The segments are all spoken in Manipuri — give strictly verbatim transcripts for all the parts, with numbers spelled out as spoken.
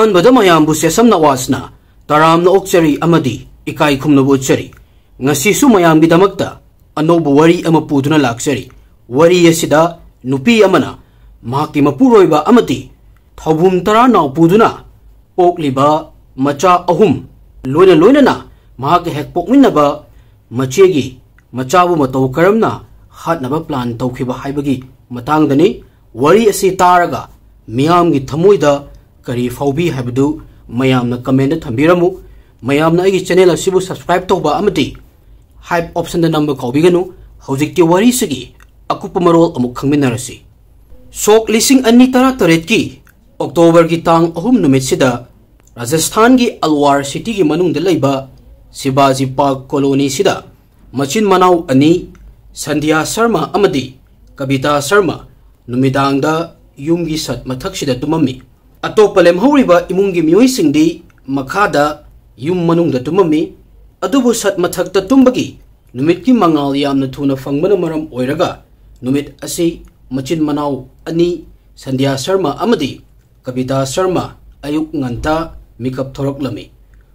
ꯑꯍꯥꯟꯕꯗ ꯃꯌꯥꯝꯕꯨ ꯁꯦꯁꯝ ꯅꯋꯥꯖꯅ ꯇꯔꯥꯝꯅ ꯑꯣꯛꯆꯔꯤ ꯑꯃꯗꯤ ꯏꯀꯥꯏ ꯈꯨꯝꯅꯕ ꯎꯠꯆꯔꯤ꯫ ꯉꯁꯤꯁꯨ ꯃꯌꯥꯝꯒꯤꯗꯃꯛꯇ ꯑꯅꯧꯕ ꯋꯥꯔꯤ ꯑꯃ ꯄꯨꯗꯨꯅ ꯂꯥꯛꯆꯔꯤ꯫ ꯋꯥꯔꯤ ꯑꯁꯤꯗ ꯅꯨꯄꯤ ꯑꯃꯅ ꯃꯍꯥꯛꯀꯤ ꯃꯄꯨꯔꯣꯏꯕ ꯑꯃꯗꯤ ꯊꯧꯕꯨꯝ ꯇꯔꯥ ꯅꯥꯎ ꯄꯨꯗꯨꯅ ꯄꯣꯛꯂꯤꯕ ꯃꯆꯥ ꯑꯍꯨꯝ, ꯂꯣꯏꯅ ꯂꯣꯏꯅꯅ ꯃꯍꯥꯛꯀ ꯍꯦꯛ ꯄꯣꯛꯃꯤꯟꯅꯕ ꯃꯆꯦꯒꯤ ꯃꯆꯥꯕꯨ ꯃꯇꯧ ꯀꯔꯝꯅ ꯍꯥꯠꯅꯕ plan ꯇꯧꯈꯤꯕ ꯍꯥꯏꯕꯒꯤ ꯃꯇꯥꯡꯗꯅꯤ꯫ ꯋꯥꯔꯤ ꯑꯁꯤ ꯇꯥꯔꯒ ꯃꯤꯌꯥꯝꯒꯤ ꯊꯃꯣꯏꯗ ꯀꯔꯤ ꯐꯥꯎꯕꯤ ꯍꯥꯏꯕꯗꯨ ꯃꯌꯥꯝꯅ comment ꯊꯝꯕꯤꯔꯝꯃꯨ꯫ ꯃꯌꯥꯝꯅ ꯑꯩꯒꯤ channel ꯑꯁꯤꯕꯨ subscribe ꯇꯧꯕ ꯑꯃꯗꯤ hype option ꯗ ꯅꯝꯕ ꯀꯥꯎꯕꯤꯒꯅꯨ꯫ ꯍꯧꯖꯤꯛꯇꯤ ꯋꯥꯔꯤꯁꯤꯒꯤ ꯑꯀꯨꯞꯄ ꯃꯔꯣꯜ ꯑꯃꯨꯛ ꯈꯪꯃꯤꯟꯅꯔꯁꯤ꯫ ꯁꯣꯛ ꯂꯤꯁꯤꯡ ꯑꯅꯤ ꯇꯔꯥꯇꯔꯦꯠꯀꯤ October ꯒꯤ ꯇꯥꯡ ꯑꯍꯨꯝ ꯅꯨꯃꯤꯠꯁꯤꯗ ꯔꯥꯖꯁꯊꯥꯟꯒꯤ ꯑꯜꯋꯥꯔ city ꯒꯤ ꯃꯅꯨꯡꯗ ꯂꯩꯕ ꯁꯤꯕꯥꯖꯤ ꯄꯥꯔꯛ colony ꯁꯤꯗ ꯃꯆꯤꯟ ꯃꯅꯥꯎ ꯑꯅꯤ, ꯁꯟꯙ꯭ꯌꯥ ꯁꯔꯃ ꯑꯃꯗꯤ ꯀꯕꯤꯇꯥ ꯁꯔꯃ, ꯅꯨꯃꯤꯗꯥꯡꯗ ꯌꯨꯝꯒꯤ ꯁꯠ ꯃꯊꯛꯁꯤꯗ ꯇꯨꯝꯃꯝꯃꯤ꯫ ꯑꯇꯣꯞꯄ ꯂꯦꯝꯍꯧꯔꯤꯕ ꯏꯃꯨꯡꯒꯤ ꯃꯤꯑꯣꯏꯁꯤꯡꯗꯤ ꯃꯈꯥꯗ ꯌꯨꯝ ꯃꯅꯨꯡꯗ ꯇꯨꯝꯃꯝꯃꯤ꯫ ꯑꯗꯨꯕꯨ ꯁꯠ ꯃꯊꯛꯇ ꯇꯨꯝꯕꯒꯤ ꯅꯨꯃꯤꯠꯀꯤ ꯃꯉꯥꯜ ꯌꯥꯝꯅ ꯊꯨꯅ ꯐꯪꯕꯅ ꯃꯔꯝ ꯑꯣꯏꯔꯒ ꯅꯨꯃꯤꯠ ꯑꯁꯤ ꯃꯆꯤꯟ ꯃꯅꯥꯎ ꯑꯅꯤ, ꯁꯟꯙ꯭ꯌꯥ ꯁꯔꯃ ꯑꯃꯗꯤ ꯀꯕꯤꯇꯥ ꯁꯔꯃ, ꯑꯌꯨꯛ ꯉꯟꯇꯥ ꯃꯤꯀꯞ ꯊꯣꯔꯛꯂꯝꯃꯤ꯫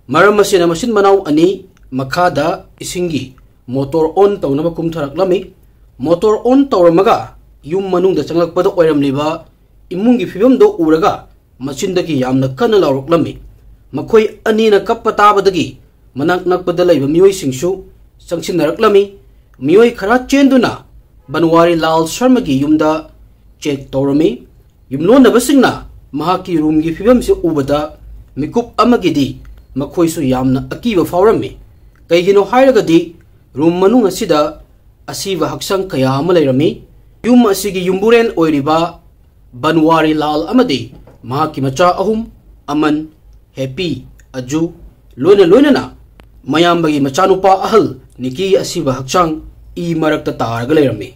ꯃꯔꯝ ꯑꯁꯤꯅ ꯃꯆꯤꯟ ꯃꯅꯥꯎ ꯑꯅꯤ ꯃꯈꯥꯗ ꯏꯁꯤꯡꯒꯤ motor on ꯇꯧꯅꯕ ꯀꯨꯝꯊꯔꯛꯂꯝꯃꯤ꯫ Motor on ꯇꯧꯔꯝꯃꯒ ꯌꯨꯝ ꯃꯅꯨꯡꯗ ꯆꯪꯂꯛꯄꯗ ꯑꯣꯏꯔꯝꯂꯤꯕ ꯏꯃꯨꯡꯒꯤ ꯐꯤꯕꯝꯗꯨ ꯎꯔꯒ ꯃꯆꯤꯟꯗꯒꯤ ꯌꯥꯝꯅ ꯀꯟꯅ ꯂꯥꯎꯔꯛꯂꯝꯃꯤ꯫ ꯃꯈꯣꯏ ꯑꯅꯤꯅ ꯀꯞꯄ ꯇꯥꯕꯗꯒꯤ ꯃꯅꯥꯛ ꯅꯛꯄꯗ ꯂꯩꯕ ꯃꯤꯑꯣꯏꯁꯤꯡꯁꯨ ꯆꯪꯁꯤꯟꯅꯔꯛꯂꯝꯃꯤ꯫ ꯃꯤꯑꯣꯏ ꯈꯔ ꯆꯦꯟꯗꯨꯅ ꯕꯟꯋꯥꯔꯤ ꯂꯥꯜ ꯁꯔꯃꯒꯤ ꯌꯨꯝꯗ check ꯇꯧꯔꯝꯃꯤ꯫ ꯌꯨꯝꯂꯣꯟꯅꯕꯁꯤꯡꯅ ꯃꯍꯥꯛꯀꯤ room ꯒꯤ ꯐꯤꯕꯝꯁꯤ ꯎꯕꯗ ꯃꯤꯀꯨꯞ ꯑꯃꯒꯤꯗꯤ ꯃꯈꯣꯏꯁꯨ ꯌꯥꯝꯅ ꯑꯀꯤꯕ ꯐꯥꯎꯔꯝꯃꯤ꯫ ꯀꯩꯒꯤꯅꯣ ꯍꯥꯏꯔꯒꯗꯤ room ꯃꯅꯨꯡ ꯑꯁꯤꯗ ꯑꯁꯤꯕ ꯍꯛꯆꯥꯡ ꯀꯌꯥ ꯑꯃ ꯂꯩꯔꯝꯃꯤ꯫ ꯌꯨꯝ ꯑꯁꯤꯒꯤ ꯌꯨꯝꯕꯨꯔꯦꯟ ꯑꯣꯏꯔꯤꯕ ꯕꯟꯋꯥꯔꯤ ꯂꯥꯜ ꯑꯃꯗꯤ ꯃꯍꯥꯛꯀꯤ ꯃꯆꯥ ꯑꯍꯨꯝ, ꯑꯃꯟ, ꯍꯦꯄꯤ, ꯑꯖꯨ, ꯂꯣꯏꯅ ꯂꯣꯏꯅꯅ ꯃꯌꯥꯝꯕꯒꯤ ꯃꯆꯥꯅꯨꯄꯥ ꯑꯍꯜ ꯅꯤꯀꯤ ꯑꯁꯤꯕ ꯍꯛꯆꯥꯡ ꯏ ꯃꯔꯛꯇ ꯇꯥꯔꯒ ꯂꯩꯔꯝꯃꯤ꯫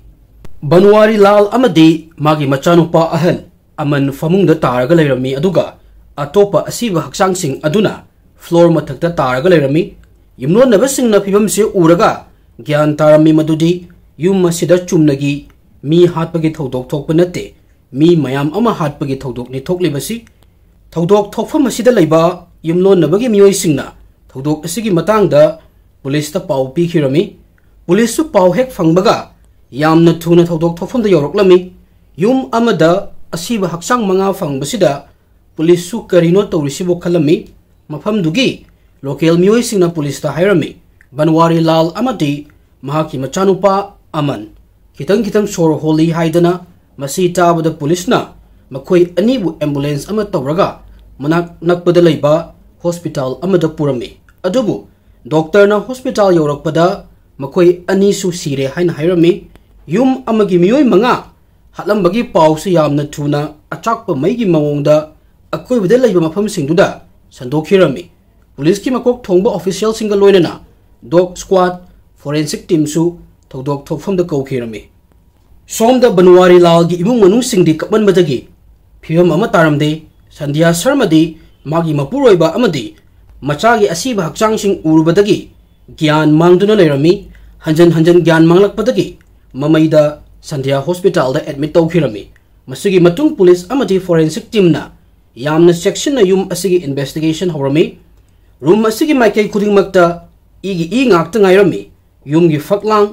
ꯕꯟꯋꯥꯔꯤ ꯂꯥꯜ ꯑꯃꯗꯤ ꯃꯥꯒꯤ ꯃꯆꯥꯅꯨꯄꯥ ꯑꯍꯜ ꯑꯃꯟ ꯐꯃꯨꯡꯗ ꯇꯥꯔꯒ ꯂꯩꯔꯝꯃꯤ, ꯑꯗꯨꯒ ꯑꯇꯣꯞꯄ ꯑꯁꯤꯕ ꯍꯛꯆꯥꯡꯁꯤꯡ ꯑꯗꯨꯅ floor ꯃꯊꯛꯇ ꯇꯥꯔꯒ ꯂꯩꯔꯝꯃꯤ꯫ ꯌꯨꯝꯂꯣꯟꯅꯕꯁꯤꯡꯅ ꯐꯤꯕꯝꯁꯤ ꯎꯔꯒ ꯒ꯭ꯌꯥꯟ ꯇꯥꯔꯝꯃꯤ ꯃꯗꯨꯗꯤ ꯌꯨꯝ ꯑꯁꯤꯗ ꯆꯨꯝꯅꯒꯤ ꯃꯤ ꯍꯥꯠꯄꯒꯤ ꯊꯧꯗꯣꯛ ꯊꯣꯛꯄ ꯅꯠꯇꯦ, ꯃꯤ ꯃꯌꯥꯝ ꯑꯃ ꯍꯥꯠꯄꯒꯤ ꯊꯧꯗꯣꯛꯅꯤ ꯊꯣꯛꯂꯤꯕꯁꯤ꯫ ꯊꯧꯗꯣꯛ ꯊꯣꯛꯐꯝ ꯑꯁꯤꯗ ꯂꯩꯕ ꯌꯨꯝꯂꯣꯟꯅꯕꯒꯤ ꯃꯤꯑꯣꯏꯁꯤꯡꯅ ꯊꯧꯗꯣꯛ ꯑꯁꯤꯒꯤ ꯃꯇꯥꯡꯗ ꯄꯨꯂꯤꯁꯇ ꯄꯥꯎ ꯄꯤꯈꯤꯔꯝꯃꯤ꯫ ꯄꯨꯂꯤꯁꯁꯨ ꯄꯥꯎ ꯍꯦꯛ ꯐꯪꯕꯒ ꯌꯥꯝꯅ ꯊꯨꯅ ꯊꯧꯗꯣꯛ ꯊꯣꯛꯐꯝꯗ ꯌꯧꯔꯛꯂꯝꯃꯤ꯫ ꯌꯨꯝ ꯑꯃꯗ ꯑꯁꯤꯕ ꯍꯛꯆꯥꯡ ꯃꯉꯥ ꯐꯪꯕꯁꯤꯗ ꯄꯨꯂꯤꯁꯁꯨ ꯀꯔꯤꯅꯣ ꯇꯧꯔꯤꯁꯤꯕꯣ ꯈꯜꯂꯝꯃꯤ꯫ ꯃꯐꯝꯗꯨꯒꯤ ꯂꯣꯀꯦꯜ ꯃꯤꯑꯣꯏꯁꯤꯡꯅ ꯄꯨꯂꯤꯁꯇ ꯍꯥꯏꯔꯝꯃꯤ, ꯕꯟꯋꯥꯔꯤ ꯂꯥꯜ ꯑꯃꯗꯤ ꯃꯍꯥꯛꯀꯤ ꯃꯆꯥꯅꯨꯄꯥ ꯑꯃꯟ ꯈꯤꯇꯪ ꯈꯤꯇꯪ ꯁꯣꯔ ꯍꯣꯜꯂꯤ ꯍꯥꯏꯗꯅ ꯃꯁꯤ ꯇꯥꯕꯗ ꯄꯨꯂꯤꯁꯅ ꯃꯈꯣꯏ ꯑꯅꯤꯕꯨ ꯑꯦꯝꯕꯨꯂꯦꯟꯁ ꯑꯃ ꯇꯧꯔꯒ ꯃꯅꯥꯛ ꯅꯛꯄꯗ ꯂꯩꯕ ꯍꯣꯁꯄꯤꯇꯥꯜ ꯑꯃꯗ ꯄꯨꯔꯝꯃꯤ꯫ ꯑꯗꯨꯕꯨ ꯗꯣꯛꯇꯔꯅ ꯍꯣꯁꯄꯤꯇꯥꯜ ꯌꯧꯔꯛꯄꯗ ꯃꯈꯣꯏ ꯑꯅꯤꯁꯨ ꯁꯤꯔꯦ ꯍꯥꯏꯅ ꯍꯥꯏꯔꯝꯃꯤ꯫ ꯌꯨꯝ ꯑꯃꯒꯤ ꯃꯤꯑꯣꯏ ꯃꯉꯥ ꯍꯥꯠꯂꯝꯕꯒꯤ ꯄꯥꯎꯁꯨ ꯌꯥꯝꯅ ꯊꯨꯅ ꯑꯆꯥꯛꯄ ꯃꯩꯒꯤ ꯃꯑꯣꯡꯗ ꯑꯀꯣꯏꯕꯗ ꯂꯩꯕ ꯃꯐꯝꯁꯤꯡꯗꯨꯗ ꯁꯟꯗꯣꯛꯈꯤꯔꯝꯃꯤ꯫ ꯄꯨꯂꯤꯁꯀꯤ ꯃꯀꯣꯛ ꯊꯣꯡꯕ ꯑꯣꯐꯤꯁꯤꯌꯦꯜꯁꯤꯡꯒ ꯂꯣꯏꯅꯅ ꯗꯣꯒ ꯁ꯭ꯀ꯭ꯋꯥꯗ, ꯐꯣꯔꯦꯟꯁꯤꯛ ꯇꯤꯝꯁꯨ ꯊꯧꯗꯣꯛ ꯊꯣꯛꯐꯝꯗ ꯀꯧꯈꯤꯔꯝꯃꯤ꯫ ꯁꯣꯝꯗ ꯕꯟꯋꯥꯔꯤ ꯂꯥꯜꯒꯤ ꯏꯃꯨꯡ ꯃꯅꯨꯡꯁꯤꯡꯗꯤ ꯀꯞꯃꯟꯕꯗꯒꯤ ꯐꯤꯕꯝ ꯑꯃ ꯇꯥꯔꯝꯗꯦ꯫ ꯁꯟꯙ꯭ꯌꯥ ꯁꯔꯃꯗꯤ ꯃꯥꯒꯤ ꯃꯄꯨꯔꯣꯏꯕ ꯑꯃꯗꯤ ꯃꯆꯥꯒꯤ ꯑꯁꯤꯕ ꯍꯛꯆꯥꯡꯁꯤꯡ ꯎꯔꯨꯕꯗꯒꯤ ꯒ꯭ꯌꯥꯟ ꯃꯥꯡꯗꯨꯅ ꯂꯩꯔꯝꯃꯤ꯫ ꯍꯟꯖꯟ ꯍꯟꯖꯟ ꯒ꯭ꯌꯥꯟ ꯃꯥꯡꯂꯛꯄꯗꯒꯤ ꯃꯃꯩꯗ ꯁꯟꯙ꯭ꯌꯥ ꯍꯣꯁꯄꯤꯇꯥꯜꯗ ꯑꯦꯗꯃꯤꯠ ꯇꯧꯈꯤꯔꯝꯃꯤ꯫ ꯃꯁꯤꯒꯤ ꯃꯇꯨꯡ ꯄꯨꯂꯤꯁ ꯑꯃꯗꯤ ꯐꯣꯔꯦꯟꯁꯤꯛ ꯇꯤꯝꯅ ꯌꯥꯝꯅ ꯆꯦꯛꯁꯤꯟꯅ ꯌꯨꯝ ꯑꯁꯤꯒꯤ ꯏꯟꯚꯦꯁꯇꯤꯒꯦꯁꯟ ꯍꯧꯔꯝꯃꯤ꯫ ꯔꯨꯝ ꯑꯁꯤꯒꯤ ꯃꯥꯏꯀꯩ ꯈꯨꯗꯤꯡꯃꯛꯇ ꯏꯒꯤ ꯏ ꯉꯥꯛꯇ ꯉꯥꯏꯔꯝꯃꯤ꯫ ꯌꯨꯝꯒꯤ ꯐꯛꯂꯥꯡ,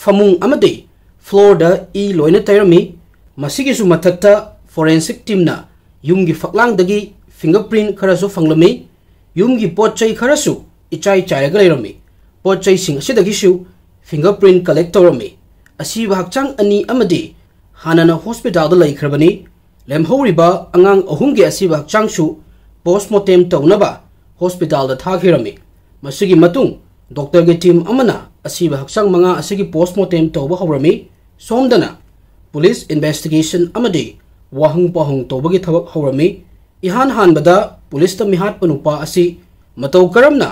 ꯐꯃꯨꯡ ꯑꯃꯗꯤ ꯐ꯭ꯂꯣꯔꯗ ꯏ ꯂꯣꯏꯅ ꯇꯩꯔꯝꯃꯤ꯫ ꯃꯁꯤꯒꯤꯁꯨ ꯃꯊꯛꯇ ꯐꯣꯔꯦꯟꯁꯤꯛ ꯇꯤꯝꯅ ꯌꯨꯝꯒꯤ ꯐꯛꯂꯥꯡꯗꯒꯤ ꯐꯤꯡꯒꯔ ꯄ꯭ꯔꯤꯟ ꯈꯔꯁꯨ ꯐꯪꯂꯝꯃꯤ꯫ ꯌꯨꯝꯒꯤ ꯄꯣꯠ ꯆꯩ ꯈꯔꯁꯨ ꯏꯆꯥꯏ ꯆꯥꯏꯔꯒ ꯂꯩꯔꯝꯃꯤ꯫ ꯄꯣꯠ ꯆꯩꯁꯤꯡ ꯑꯁꯤꯗꯒꯤꯁꯨ ꯐꯤꯡꯒꯔ ꯄ꯭ꯔꯤꯟ ꯀꯂꯦꯛ ꯇꯧꯔꯝꯃꯤ꯫ ꯑꯁꯤꯕ ꯍꯛꯆꯥꯡ ꯑꯅꯤ ꯑꯃꯗꯤ ꯍꯥꯟꯅꯅ ꯍꯣꯁꯄꯤꯇꯥꯜꯗ ꯂꯩꯈ꯭ꯔꯕꯅꯤ꯫ ꯂꯦꯝꯍꯧꯔꯤꯕ ꯑꯉꯥꯡ ꯑꯍꯨꯝꯒꯤ ꯑꯁꯤꯕ ꯍꯛꯆꯥꯡꯁꯨ ꯄꯣꯁꯃꯣꯔꯇꯦꯝ ꯇꯧꯅꯕ ꯍꯣꯁꯄꯤꯇꯥꯜꯗ ꯊꯥꯈꯤꯔꯝꯃꯤ꯫ ꯃꯁꯤꯒꯤ ꯃꯇꯨꯡ ꯗꯣꯛꯇꯔꯒꯤ ꯇꯤꯝ ꯑꯃꯅ ꯑꯁꯤꯕ ꯍꯛꯆꯥꯡ ꯃꯉꯥ ꯑꯁꯤꯒꯤ ꯄꯣꯁꯃꯣꯔꯇꯦꯝ ꯇꯧꯕ ꯍꯧꯔꯝꯃꯤ꯫ ꯁꯣꯝꯗꯅ ꯄꯨꯂꯤꯁ ꯏꯟꯚꯦꯁꯇꯤꯒꯦꯁꯟ ꯑꯃꯗꯤ ꯋꯥꯍꯪ ꯄꯥꯎꯍꯪ ꯇꯧꯕꯒꯤ ꯊꯕꯛ ꯍꯧꯔꯝꯃꯤ꯫ ꯏꯍꯥꯟ ꯍꯥꯟꯕꯗ ꯄꯨꯂꯤꯁꯇ ꯃꯤꯍꯥꯠꯄ ꯅꯨꯄꯥ ꯑꯁꯤ ꯃꯇꯧ ꯀꯔꯝꯅ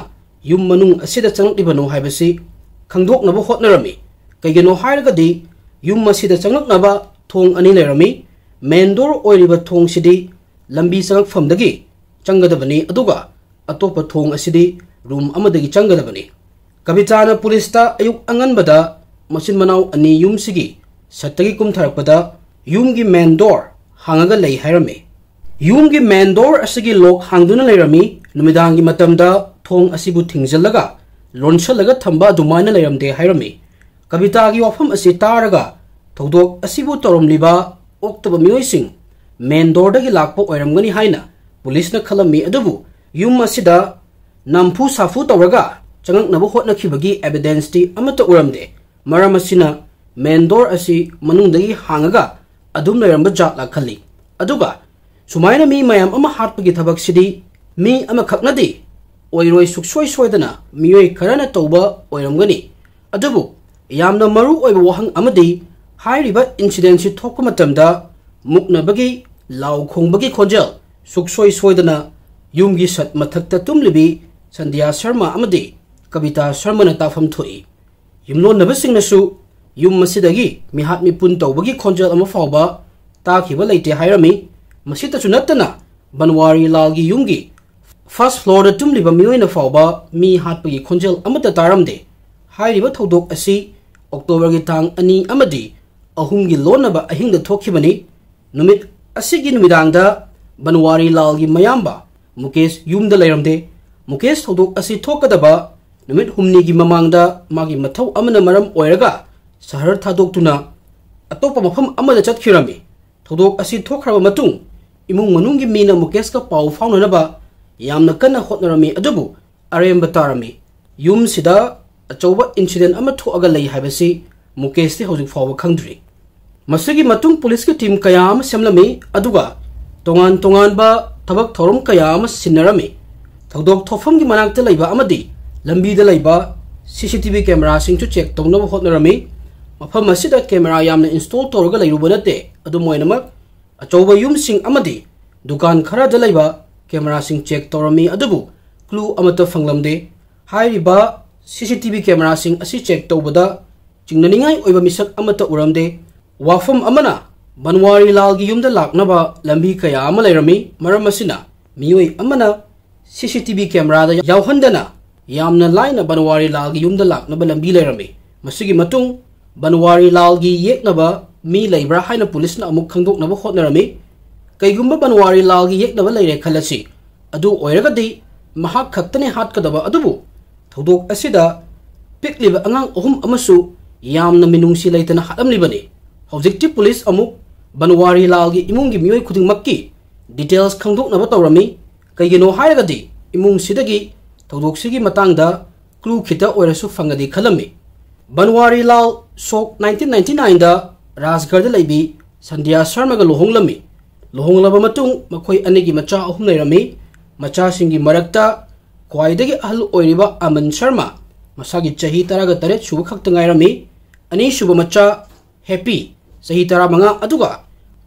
ꯌꯨꯝ ꯃꯅꯨꯡ ꯑꯁꯤꯗ ꯆꯪꯂꯛꯂꯤꯕꯅꯣ ꯍꯥꯏꯕꯁꯤ ꯈꯪꯗꯣꯛꯅꯕ ꯍꯣꯠꯅꯔꯝꯃꯤ꯫ ꯀꯩꯒꯤꯅꯣ ꯍꯥꯏꯔꯒꯗꯤ ꯌꯨꯝ ꯑꯁꯤꯗ ꯆꯪꯂꯛꯅꯕ ꯊꯣꯡ ꯑꯅꯤ ꯂꯩꯔꯝꯃꯤ꯫ ꯃꯦꯟ ꯗꯣꯔ ꯑꯣꯏꯔꯤꯕ ꯊꯣꯡꯁꯤꯗꯤ ꯂꯝꯕꯤ ꯆꯪꯂꯛꯐꯝꯗꯒꯤ ꯆꯪꯒꯗꯕꯅꯤ, ꯑꯗꯨꯒ ꯑꯇꯣꯞꯄ ꯊꯣꯡ ꯑꯁꯤꯗꯤ ꯔꯨꯝ ꯑꯃꯗꯒꯤ ꯆꯪꯒꯗꯕꯅꯤ꯫ ꯀꯕꯤꯇꯥꯅ ꯄꯨꯂꯤꯁꯇ ꯑꯌꯨꯛ ꯑꯉꯟꯕꯗ ꯃꯆꯤꯟ ꯃꯅꯥꯎ ꯑꯅꯤ ꯌꯨꯝꯁꯤꯒꯤ ꯁꯠꯇꯒꯤ ꯀꯨꯝꯊꯔꯛꯄꯗ ꯌꯨꯝꯒꯤ ꯃꯦꯟ ꯗꯣꯔ ꯍꯥꯡꯉꯒ ꯂꯩ ꯍꯥꯏꯔꯝꯃꯤ꯫ ꯌꯨꯝꯒꯤ main door ꯑꯁꯤꯒꯤ lock ꯍꯥꯡꯗꯨꯅ ꯂꯩꯔꯝꯃꯤ꯫ ꯅꯨꯃꯤꯗꯥꯡꯒꯤ ꯃꯇꯝꯗ ꯊꯣꯡ ꯑꯁꯤꯕꯨ ꯊꯤꯡꯖꯤꯜꯂꯒ ꯂꯣꯟꯁꯤꯜꯂꯒ ꯊꯝꯕ ꯑꯗꯨꯃꯥꯏꯅ ꯂꯩꯔꯝꯗꯦ ꯍꯥꯏꯔꯝꯃꯤ꯫ ꯀꯕꯤꯇꯥꯒꯤ ꯋꯥꯐꯝ ꯑꯁꯤ ꯇꯥꯔꯒ ꯊꯧꯗꯣꯛ ꯑꯁꯤꯕꯨ ꯇꯧꯔꯝꯂꯤꯕ ꯑꯣꯛꯇꯕ ꯃꯤꯑꯣꯏꯁꯤꯡ main doorꯗꯒꯤ ꯂꯥꯛꯄ ꯑꯣꯏꯔꯝꯒꯅꯤ ꯍꯥꯏꯅ ꯄꯨꯂꯤꯁꯅ ꯈꯜꯂꯝꯃꯤ꯫ ꯑꯗꯨꯕꯨ ꯌꯨꯝ ꯑꯁꯤꯗ ꯅꯝꯐꯨ ꯁꯥꯐꯨ ꯇꯧꯔꯒ ꯆꯪꯉꯛꯅꯕ ꯍꯣꯠꯅꯈꯤꯕꯒꯤ evidenceꯇꯤ ꯑꯃꯠꯇ ꯎꯔꯝꯗꯦ꯫ ꯃꯔꯝ ꯑꯁꯤꯅ main door ꯑꯁꯤ ꯃꯅꯨꯡꯗꯒꯤ ꯍꯥꯡꯉꯒ ꯑꯗꯨꯝ ꯂꯩꯔꯝꯕ ꯖꯥꯠꯂ ꯈꯜꯂꯤ꯫ ꯑꯗꯨꯒ ꯁꯨꯃꯥꯏꯅ ꯃꯤ ꯃꯌꯥꯝ ꯑꯃ ꯍꯥꯠꯄꯒꯤ ꯊꯕꯛꯁꯤꯗꯤ ꯃꯤ ꯑꯃꯈꯛꯅꯗꯤ ꯑꯣꯏꯔꯣꯏ, ꯁꯨꯛꯁꯣꯏ ꯁꯣꯏꯗꯅ ꯃꯤꯑꯣꯏ ꯈꯔꯅ ꯇꯧꯕ ꯑꯣꯏꯔꯝꯒꯅꯤ꯫ ꯑꯗꯨꯕꯨ ꯌꯥꯝꯅ ꯃꯔꯨ ꯑꯣꯏꯕ ꯋꯥꯍꯪ ꯑꯃꯗꯤ, ꯍꯥꯏꯔꯤꯕ incidentꯁꯤ ꯊꯣꯛꯄ ꯃꯇꯝꯗ ꯃꯨꯛꯅꯕꯒꯤ ꯂꯥꯎ ꯈꯣꯡꯕꯒꯤ ꯈꯣꯟꯖꯦꯜ ꯁꯨꯛꯁꯣꯏ ꯁꯣꯏꯗꯅ ꯌꯨꯝꯒꯤ ꯁꯠ ꯃꯊꯛꯇ ꯇꯨꯝꯂꯤꯕꯤ ꯁꯟꯙ꯭ꯌꯥ ꯁꯔꯃ ꯑꯃꯗꯤ ꯀꯕꯤꯇꯥ ꯁꯔꯃꯅ ꯇꯥꯐꯝ ꯊꯣꯛꯏ꯫ ꯌꯨꯝꯂꯣꯟꯅꯕꯁꯤꯡꯅꯁꯨ ꯌꯨꯝ ꯑꯁꯤꯗꯒꯤ ꯃꯤꯍꯥꯠ ꯃꯤꯄꯨꯟ ꯇꯧꯕꯒꯤ ꯈꯣꯟꯖꯦꯜ ꯑꯃ ꯐꯥꯎꯕ ꯇꯥꯈꯤꯕ ꯂꯩꯇꯦ ꯍꯥꯏꯔꯝꯃꯤ꯫ ꯃꯁꯤꯇꯁꯨ ꯅꯠꯇꯅ ꯕꯟꯋꯥꯔꯤ ꯂꯥꯜꯒꯤ ꯌꯨꯝꯒꯤ first floorꯗ ꯇꯨꯝꯂꯤꯕ ꯃꯤꯑꯣꯏꯅ ꯐꯥꯎꯕ ꯃꯤ ꯍꯥꯠꯄꯒꯤ ꯈꯣꯟꯖꯦꯜ ꯑꯃꯠꯇ ꯇꯥꯔꯝꯗꯦ꯫ ꯍꯥꯏꯔꯤꯕ ꯊꯧꯗꯣꯛ ꯑꯁꯤ Octoberꯒꯤ ꯇꯥꯡ ꯑꯅꯤ ꯑꯃꯗꯤ ꯑꯍꯨꯝꯒꯤ ꯂꯣꯟꯅꯕ ꯑꯍꯤꯡꯗ ꯊꯣꯛꯈꯤꯕꯅꯤ꯫ ꯅꯨꯃꯤꯠ ꯑꯁꯤꯒꯤ ꯅꯨꯃꯤꯗꯥꯡꯗ ꯕꯟꯋꯥꯔꯤ ꯂꯥꯜꯒꯤ ꯃꯌꯥꯝꯕ ꯃꯨꯀꯦꯁ ꯌꯨꯝꯗ ꯂꯩꯔꯝꯗꯦ꯫ ꯃꯨꯀꯦꯁ ꯊꯧꯗꯣꯛ ꯑꯁꯤ ꯊꯣꯛꯀꯗꯕ ꯅꯨꯃꯤꯠ ꯍꯨꯝꯅꯤꯒꯤ ꯃꯃꯥꯡꯗ ꯃꯥꯒꯤ ꯃꯊꯧ ꯑꯃꯅ ꯃꯔꯝ ꯑꯣꯏꯔꯒ ꯁꯍꯔ ꯊꯥꯗꯣꯛꯇꯨꯅ ꯑꯇꯣꯞꯄ ꯃꯐꯝ ꯑꯃꯗ ꯆꯠꯈꯤꯔꯝꯃꯤ꯫ ꯊꯧꯗꯣꯛ ꯑꯁꯤ ꯊꯣꯛꯈ꯭ꯔꯕ ꯃꯇꯨꯡ ꯏꯃꯨꯡ ꯃꯅꯨꯡꯒꯤ ꯃꯤꯅ ꯃꯨꯀꯦꯁꯀ ꯄꯥꯎ ꯐꯥꯎꯅꯅꯕ ꯌꯥꯝꯅ ꯀꯟꯅ ꯍꯣꯠꯅꯔꯝꯃꯤ, ꯑꯗꯨꯕꯨ ꯑꯔꯦꯝꯕ ꯇꯥꯔꯝꯃꯤ꯫ ꯌꯨꯝꯁꯤꯗ ꯑꯆꯧꯕ incident ꯑꯃ ꯊꯣꯛꯑꯒ ꯂꯩ ꯍꯥꯏꯕꯁꯤ ꯃꯨꯀꯦꯁꯇꯤ ꯍꯧꯖꯤꯛ ꯐꯥꯎꯕ ꯈꯪꯗ꯭ꯔꯤ꯫ ꯃꯁꯤꯒꯤ ꯃꯇꯨꯡ ꯄꯨꯂꯤꯁꯀꯤ team ꯀꯌꯥ ꯑꯃ ꯁꯦꯝꯂꯝꯃꯤ, ꯑꯗꯨꯒ ꯇꯣꯉꯥꯟ ꯇꯣꯉꯥꯟꯕ ꯊꯕꯛ ꯊꯧꯔꯝ ꯀꯌꯥ ꯑꯃ ꯁꯤꯟꯅꯔꯝꯃꯤ꯫ ꯊꯧꯗꯣꯛ ꯊꯣꯛꯐꯝꯒꯤ ꯃꯅꯥꯛꯇ ꯂꯩꯕ ꯑꯃꯗꯤ ꯂꯝꯕꯤꯗ ꯂꯩꯕ CCTV cameraꯁꯤꯡꯁꯨ check ꯇꯧꯅꯕ ꯍꯣꯠꯅꯔꯝꯃꯤ꯫ ꯃꯐꯝ ꯑꯁꯤꯗ camera ꯌꯥꯝꯅ install ꯇꯧꯔꯒ ꯂꯩꯔꯨꯕ ꯅꯠꯇꯦ꯫ ꯑꯗꯨꯝ ꯑꯣꯏꯅꯃꯛ, ꯑꯆꯧꯕ ꯌꯨꯝꯁꯤꯡ ꯑꯃꯗꯤ ꯗꯨꯀꯥꯟ ꯈꯔꯗ ꯂꯩꯕ cameraꯁꯤꯡ check ꯇꯧꯔꯝꯃꯤ, ꯑꯗꯨꯕꯨ clue ꯑꯃꯠꯇ ꯐꯪꯂꯝꯗꯦ꯫ ꯍꯥꯏꯔꯤꯕ CCTV cameraꯁꯤꯡ ꯑꯁꯤ check ꯇꯧꯕꯗ ꯆꯤꯡꯅꯅꯤꯡꯉꯥꯏ ꯑꯣꯏꯕ ꯃꯤꯁꯛ ꯑꯃꯠꯇ ꯎꯔꯝꯗꯦ꯫ ꯋꯥꯐꯝ ꯑꯃꯅ, ꯕꯟꯋꯥꯔꯤ ꯂꯥꯜꯒꯤ ꯌꯨꯝꯗ ꯂꯥꯛꯅꯕ ꯂꯝꯕꯤ ꯀꯌꯥ ꯑꯃ ꯂꯩꯔꯝꯃꯤ, ꯃꯔꯝ ꯑꯁꯤꯅ ꯃꯤꯑꯣꯏ ꯑꯃꯅ CCTV cameraꯗ ꯌꯥꯎꯍꯟꯗꯅ ꯌꯥꯝꯅ ꯂꯥꯏꯅ ꯕꯟꯋꯥꯔꯤ ꯂꯥꯜꯒꯤ ꯌꯨꯝꯗ ꯂꯥꯛꯅꯕ ꯂꯝꯕꯤ ꯂꯩꯔꯝꯃꯤ꯫ ꯃꯁꯤꯒꯤ ꯃꯇꯨꯡ ꯕꯟꯋꯥꯔꯤ ꯂꯥꯜꯒꯤ ꯌꯦꯛꯅꯕ ꯃꯤ ꯂꯩꯕ꯭ꯔꯥ ꯍꯥꯏꯅ ꯄꯨꯂꯤꯁꯅ ꯑꯃꯨꯛ ꯈꯪꯗꯣꯛꯅꯕ ꯍꯣꯠꯅꯔꯝꯃꯤ꯫ ꯀꯩꯒꯨꯝꯕ ꯕꯟꯋꯥꯔꯤ ꯂꯥꯜꯒꯤ ꯌꯦꯛꯅꯕ ꯂꯩꯔꯦ ꯈꯜꯂꯁꯤ, ꯑꯗꯨ ꯑꯣꯏꯔꯒꯗꯤ ꯃꯍꯥꯛ ꯈꯛꯇꯅꯤ ꯍꯥꯠꯀꯗꯕ ꯑꯗꯨꯕꯨ ꯊꯧꯗꯣꯛ ꯑꯁꯤꯗ ꯄꯤꯛꯂꯤꯕ ꯑꯉꯥꯡ ꯑꯍꯨꯝ ꯑꯃꯁꯨ ꯌꯥꯝꯅ ꯃꯤꯅꯨꯡꯁꯤ ꯂꯩꯇꯅ ꯍꯥꯠꯂꯝꯂꯤꯕꯅꯤ꯫ ꯍꯧꯖꯤꯛꯇꯤ ꯄꯨꯂꯤꯁ ꯑꯃꯨꯛ ꯕꯟꯋꯥꯔꯤ ꯂꯥꯜꯒꯤ ꯏꯃꯨꯡꯒꯤ ꯃꯤꯑꯣꯏ ꯈꯨꯗꯤꯡꯃꯛꯀꯤ details ꯈꯪꯗꯣꯛꯅꯕ ꯇꯧꯔꯝꯃꯤ꯫ ꯀꯩꯒꯤꯅꯣ ꯍꯥꯏꯔꯒꯗꯤ ꯏꯃꯨꯡꯁꯤꯗꯒꯤ ꯊꯧꯗꯣꯛꯁꯤꯒꯤ ꯃꯇꯥꯡꯗ clue ꯈꯤꯇ ꯑꯣꯏꯔꯁꯨ ꯐꯪꯉꯗꯤ ꯈꯜꯂꯝꯃꯤ꯫ ꯕꯟꯋꯥꯔꯤ ꯂꯥꯜ ꯁꯣꯛ nineteen ninety nineꯗ ꯔꯥꯖꯒꯔꯗ ꯂꯩꯕꯤ ꯁꯟꯙ꯭ꯌꯥ ꯁꯔꯃꯒ ꯂꯨꯍꯣꯡꯂꯝꯃꯤ꯫ ꯂꯨꯍꯣꯡꯂꯕ ꯃꯇꯨꯡ ꯃꯈꯣꯏ ꯑꯅꯤꯒꯤ ꯃꯆꯥ ꯑꯍꯨꯝ ꯂꯩꯔꯝꯃꯤ꯫ ꯃꯆꯥꯁꯤꯡꯒꯤ ꯃꯔꯛꯇ ꯈ꯭ꯋꯥꯏꯗꯒꯤ ꯑꯍꯜ ꯑꯣꯏꯔꯤꯕ ꯑꯃꯟ ꯁꯔꯃ ꯃꯁꯥꯒꯤ ꯆꯍꯤ ꯇꯔꯥꯒ ꯇꯔꯦꯠ ꯁꯨꯕ ꯈꯛꯇ ꯉꯥꯏꯔꯝꯃꯤ꯫ ꯑꯅꯤꯁꯨꯕ ꯃꯆꯥ ꯍꯦꯄꯤ ꯆꯍꯤ ꯇꯔꯥꯃꯉꯥ, ꯑꯗꯨꯒ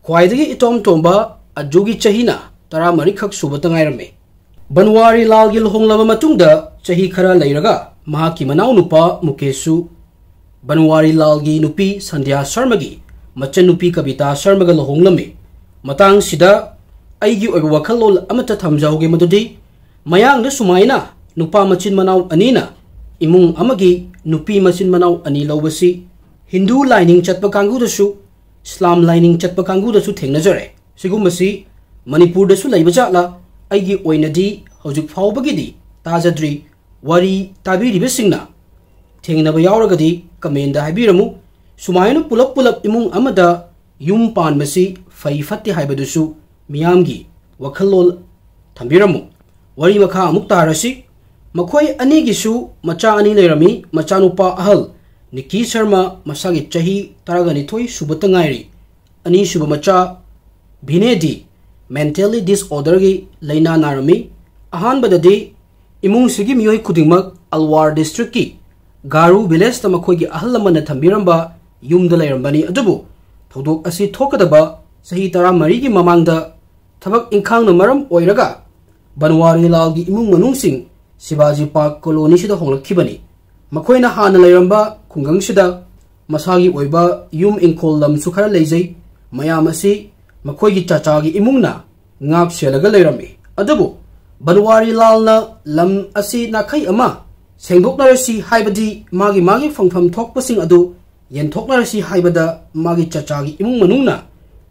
ꯈ꯭ꯋꯥꯏꯗꯒꯤ ꯏꯇꯣꯝ ꯇꯣꯝꯕ ꯑꯖꯨꯒꯤ ꯆꯍꯤꯅ ꯇꯔꯥꯃꯔꯤꯈꯛ ꯁꯨꯕꯇ ꯉꯥꯏꯔꯝꯃꯤ꯫ ꯕꯟꯋꯥꯔꯤ ꯂꯥꯜꯒꯤ ꯂꯨꯍꯣꯡꯂꯕ ꯃꯇꯨꯡꯗ ꯆꯍꯤ ꯈꯔ ꯂꯩꯔꯒ ꯃꯍꯥꯛꯀꯤ ꯃꯅꯥꯎꯅꯨꯄꯥ ꯃꯨꯀꯦꯁꯁꯨ ꯕꯟꯋꯥꯔꯤ ꯂꯥꯜꯒꯤ ꯅꯨꯄꯤ ꯁꯟꯙ꯭ꯌꯥ ꯁꯔꯃꯒꯤ ꯃꯆꯟꯅꯨꯄꯤ ꯀꯕꯤꯇꯥ ꯁꯔꯃꯒ ꯂꯨꯍꯣꯡꯂꯝꯃꯤ꯫ ꯃꯇꯥꯡꯁꯤꯗ ꯑꯩꯒꯤ ꯑꯣꯏꯕ ꯋꯥꯈꯜꯂꯣꯟ ꯑꯃꯠꯇ ꯊꯝꯖꯍꯧꯒꯦ, ꯃꯗꯨꯗꯤ ꯃꯌꯥꯡꯗ ꯁꯨꯃꯥꯏꯅ ꯅꯨꯄꯥ ꯃꯆꯤꯟ ꯃꯅꯥꯎ ꯑꯅꯤꯅ ꯏꯃꯨꯡ ꯑꯃꯒꯤ ꯅꯨꯄꯤ ꯃꯆꯤꯟ ꯃꯅꯥꯎ ꯑꯅꯤ ꯂꯧꯕꯁꯤ ꯍꯤꯟꯗꯨ ꯂꯥꯏꯅꯤꯡ ꯆꯠꯄ ꯀꯥꯡꯕꯨꯗꯁꯨ, ꯏꯁꯂꯥꯝ ꯂꯥꯏꯅꯤꯡ ꯆꯠꯄ ꯀꯥꯡꯕꯨꯗꯁꯨ ꯊꯦꯡꯅꯖꯔꯦ꯫ ꯁꯤꯒꯨꯝꯕꯁꯤ ꯃꯅꯤꯄꯨꯔꯗꯁꯨ ꯂꯩꯕ ꯖꯥꯠꯂꯥ? ꯑꯩꯒꯤ ꯑꯣꯏꯅꯗꯤ ꯍꯧꯖꯤꯛ ꯐꯥꯎꯕꯒꯤꯗꯤ ꯇꯥꯖꯗ꯭ꯔꯤ꯫ ꯋꯥꯔꯤ ꯇꯥꯕꯤꯔꯤꯕꯁꯤꯡꯅ ꯊꯦꯡꯅꯕ ꯌꯥꯎꯔꯒꯗꯤ commentꯗ ꯍꯥꯏꯕꯤꯔꯝꯃꯨ꯫ ꯁꯨꯃꯥꯏꯅ ꯄꯨꯂꯞ ꯄꯨꯂꯞ ꯏꯃꯨꯡ ꯑꯃꯗ ꯌꯨꯝ ꯄꯥꯟꯕꯁꯤ ꯐꯩ ꯐꯠꯇꯦ ꯍꯥꯏꯕꯗꯨꯁꯨ ꯃꯤꯌꯥꯝꯒꯤ ꯋꯥꯈꯜꯂꯣꯟ ꯊꯝꯕꯤꯔꯝꯃꯨ꯫ ꯋꯥꯔꯤ ꯃꯈꯥ ꯑꯃꯨꯛ ꯇꯥꯔꯁꯤ꯫ ꯃꯈꯣꯏ ꯑꯅꯤꯒꯤꯁꯨ ꯃꯆꯥ ꯑꯅꯤ ꯂꯩꯔꯝꯃꯤ꯫ ꯃꯆꯥꯅꯨꯄꯥ ꯑꯍꯜ ꯅꯤꯀꯤ ꯁꯔꯃ ꯃꯁꯥꯒꯤ ꯆꯍꯤ ꯇꯔꯥꯒ ꯅꯤꯊꯣꯏ ꯁꯨꯕꯇ ꯉꯥꯏꯔꯤ꯫ ꯑꯅꯤꯁꯨꯕ ꯃꯆꯥ ꯚꯤꯅꯦꯗꯤ mentally disorderꯒꯤ ꯂꯥꯏꯅꯥ ꯅꯥꯔꯝꯃꯤ꯫ ꯑꯍꯥꯟꯕꯗꯗꯤ ꯏꯃꯨꯡꯁꯤꯒꯤ ꯃꯤꯑꯣꯏ ꯈꯨꯗꯤꯡꯃꯛ ꯑꯜꯋꯥꯔ districtꯀꯤ ꯒꯥꯔꯨ villageꯇ ꯃꯈꯣꯏꯒꯤ ꯑꯍꯜ ꯂꯃꯟꯅ ꯊꯝꯕꯤꯔꯝꯕ ꯌꯨꯝꯗ ꯂꯩꯔꯝꯕꯅꯤ꯫ ꯑꯗꯨꯕꯨ ꯊꯧꯗꯣꯛ ꯑꯁꯤ ꯊꯣꯛꯀꯗꯕ ꯆꯍꯤ ꯇꯔꯥꯃꯔꯤꯒꯤ ꯃꯃꯥꯡꯗ ꯊꯕꯛ ꯏꯪꯈꯥꯡꯅ ꯃꯔꯝ ꯑꯣꯏꯔꯒ ꯕꯟꯋꯥꯔꯤ ꯂꯥꯜꯒꯤ ꯏꯃꯨꯡ ꯃꯅꯨꯡꯁꯤꯡ ꯁꯤꯕꯥꯖꯤ ꯄꯥꯔꯛ colonyꯁꯤꯗ ꯍꯣꯡꯂꯛꯈꯤꯕꯅꯤ꯫ ꯃꯈꯣꯏꯅ ꯍꯥꯟꯅ ꯂꯩꯔꯝꯕ ꯈꯨꯡꯒꯪꯁꯤꯗ ꯃꯁꯥꯒꯤ ꯑꯣꯏꯕ ꯌꯨꯝ ꯏꯪꯈꯣꯜ ꯂꯝꯁꯨ ꯈꯔ ꯂꯩꯖꯩ꯫ ꯃꯌꯥꯝ ꯑꯁꯤ ꯃꯈꯣꯏꯒꯤ ꯆꯥꯆꯥꯒꯤ ꯏꯃꯨꯡꯅ ꯉꯥꯛ ꯁꯦꯜꯂꯒ ꯂꯩꯔꯝꯃꯤ꯫ ꯑꯗꯨꯕꯨ ꯕꯟꯋꯥꯔꯤ ꯂꯥꯜꯅ ꯂꯝ ꯑꯁꯤ ꯅꯥꯈꯩ ꯑꯃ ꯁꯦꯡꯗꯣꯛꯅꯔꯁꯤ ꯍꯥꯏꯕꯗꯤ ꯃꯥꯒꯤ ꯃꯥꯒꯤ ꯐꯪꯐꯝ ꯊꯣꯛꯄꯁꯤꯡ ꯑꯗꯨ ꯌꯦꯟꯊꯣꯛꯅꯔꯁꯤ ꯍꯥꯏꯕꯗ ꯃꯥꯒꯤ ꯆꯥꯆꯥꯒꯤ ꯏꯃꯨꯡ ꯃꯅꯨꯡꯅ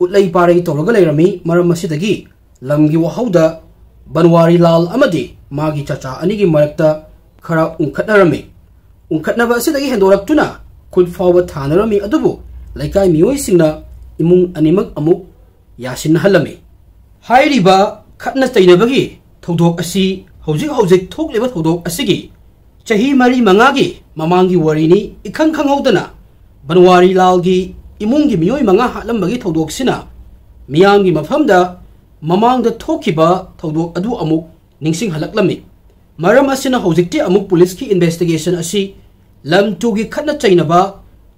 ꯎꯠꯂꯩ ꯄꯥꯔꯩ ꯇꯧꯔꯒ ꯂꯩꯔꯝꯃꯤ꯫ ꯃꯔꯝ ꯑꯁꯤꯗꯒꯤ ꯂꯝꯒꯤ ꯋꯥꯍꯧꯗ ꯕꯟꯋꯥꯔꯤ ꯂꯥꯜ ꯑꯃꯗꯤ ꯃꯥꯒꯤ ꯆꯆꯥ ꯑꯅꯤꯒꯤ ꯃꯔꯛꯇ ꯈꯔ ꯎꯪꯈꯠꯅꯔꯝꯃꯤ꯫ ꯎꯪꯈꯠꯅꯕ ꯑꯁꯤꯗꯒꯤ ꯍꯦꯟꯗꯣꯔꯛꯇꯨꯅ ꯈꯨꯠ ꯐꯥꯎꯕ ꯊꯥꯅꯔꯝꯃꯤ, ꯑꯗꯨꯕꯨ ꯂꯩꯀꯥꯏ ꯃꯤꯑꯣꯏꯁꯤꯡꯅ ꯏꯃꯨꯡ ꯑꯅꯤꯃꯛ ꯑꯃꯨꯛ ꯌꯥꯁꯤꯟꯅꯍꯜꯂꯝꯃꯤ꯫ ꯍꯥꯏꯔꯤꯕ ꯈꯠꯅ ꯆꯩꯅꯕꯒꯤ ꯊꯧꯗꯣꯛ ꯑꯁꯤ ꯍꯧꯖꯤꯛ ꯍꯧꯖꯤꯛ ꯊꯣꯛꯂꯤꯕ ꯊꯧꯗꯣꯛ ꯑꯁꯤꯒꯤ ꯆꯍꯤ ꯃꯔꯤ ꯃꯉꯥꯒꯤ ꯃꯃꯥꯡꯒꯤ ꯋꯥꯔꯤꯅꯤ꯫ ꯏꯈꯪ ꯈꯪꯍꯧꯗꯅ ꯕꯟꯋꯥꯔꯤ ꯂꯥꯜꯒꯤ ꯏꯃꯨꯡꯒꯤ ꯃꯤꯑꯣꯏ ꯃꯉꯥ ꯍꯥꯠꯂꯝꯕꯒꯤ ꯊꯧꯗꯣꯛꯁꯤꯅ ꯃꯤꯌꯥꯝꯒꯤ ꯃꯐꯝꯗ ꯃꯃꯥꯡꯗ ꯊꯣꯛꯈꯤꯕ ꯊꯧꯗꯣꯛ ꯑꯗꯨ ꯑꯃꯨꯛ ꯅꯤꯡꯁꯤꯡꯍꯜꯂꯛꯂꯝꯃꯤ꯫ ꯃꯔꯝ ꯑꯁꯤꯅ ꯍꯧꯖꯤꯛꯇꯤ ꯑꯃꯨꯛ ꯄꯨꯂꯤꯁꯀꯤ ꯏꯟꯚꯦꯁꯇꯤꯒꯦꯁꯟ ꯑꯁꯤ ꯂꯝ ꯇꯨꯒꯤ ꯈꯠꯅ ꯆꯩꯅꯕ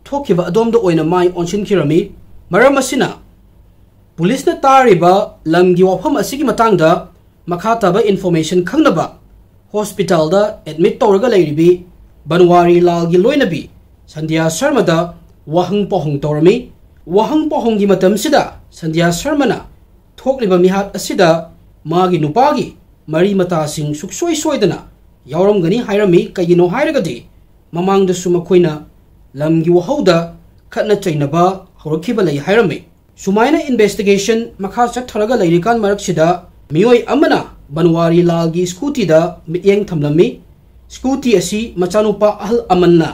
ꯊꯣꯛꯈꯤꯕ ꯑꯗꯣꯝꯗ ꯑꯣꯏꯅ ꯃꯥꯏ ꯑꯣꯟꯁꯤꯟꯈꯤꯔꯝꯃꯤ꯫ ꯃꯔꯝ ꯑꯁꯤꯅ ꯄꯨꯂꯤꯁꯅ ꯇꯥꯔꯤꯕ ꯂꯝꯒꯤ ꯋꯥꯐꯝ ꯑꯁꯤꯒꯤ ꯃꯇꯥꯡꯗ ꯃꯈꯥ ꯇꯥꯕ ꯏꯟꯐꯣꯔꯃꯦꯁꯟ ꯈꯪꯅꯕ ꯍꯣꯁꯄꯤꯇꯥꯜꯗ ꯑꯦꯗꯃꯤꯠ ꯇꯧꯔꯒ ꯂꯩꯔꯤꯕꯤ ꯕꯟꯋꯥꯔꯤ ꯂꯥꯜꯒꯤ ꯂꯣꯏꯅꯕꯤ ꯁꯟꯙ꯭ꯌꯥ ꯁꯔꯃꯗ ꯋꯥꯍꯪ ꯄꯥꯎꯍꯪ ꯇꯧꯔꯝꯃꯤ꯫ ꯋꯥꯍꯪ ꯄꯥꯎꯍꯪꯒꯤ ꯃꯇꯝꯁꯤꯗ ꯁꯟꯙ꯭ꯌꯥ ꯁꯔꯃꯅ ꯊꯣꯛꯂꯤꯕ ꯃꯤꯍꯥꯠ ꯑꯁꯤꯗ ꯃꯥꯒꯤ ꯅꯨꯄꯥꯒꯤ ꯃꯔꯤ ꯃꯇꯥꯁꯤꯡ ꯁꯨꯛꯁꯣꯏ ꯁꯣꯏꯗꯅ ꯌꯥꯎꯔꯝꯒꯅꯤ ꯍꯥꯏꯔꯝꯃꯤ꯫ ꯀꯩꯒꯤꯅꯣ ꯍꯥꯏꯔꯒꯗꯤ ꯃꯃꯥꯡꯗꯁꯨ ꯃꯈꯣꯏꯅ ꯂꯝꯒꯤ ꯋꯥꯍꯧꯗ ꯈꯠꯅ ꯆꯩꯅꯕ ꯍꯧꯔꯛꯈꯤꯕ ꯂꯩ ꯍꯥꯏꯔꯝꯃꯤ꯫ ꯁꯨꯃꯥꯏꯅ ꯏꯟꯚꯦꯁꯇꯤꯒꯦꯁꯟ ꯃꯈꯥ ꯆꯠꯊꯔꯒ ꯂꯩꯔꯤꯀꯥꯟ ꯃꯔꯛꯁꯤꯗ ꯃꯤꯑꯣꯏ ꯑꯃꯅ ꯕꯟꯋꯥꯔꯤ ꯂꯥꯜꯒꯤ ꯁ꯭ꯀꯨꯇꯤꯗ ꯃꯤꯠꯌꯦꯡ ꯊꯝꯂꯝꯃꯤ꯫ ꯁ꯭ꯀꯨꯇꯤ ꯑꯁꯤ ꯃꯆꯥꯅꯨꯄꯥ ꯑꯍꯜ ꯑꯃꯟꯅ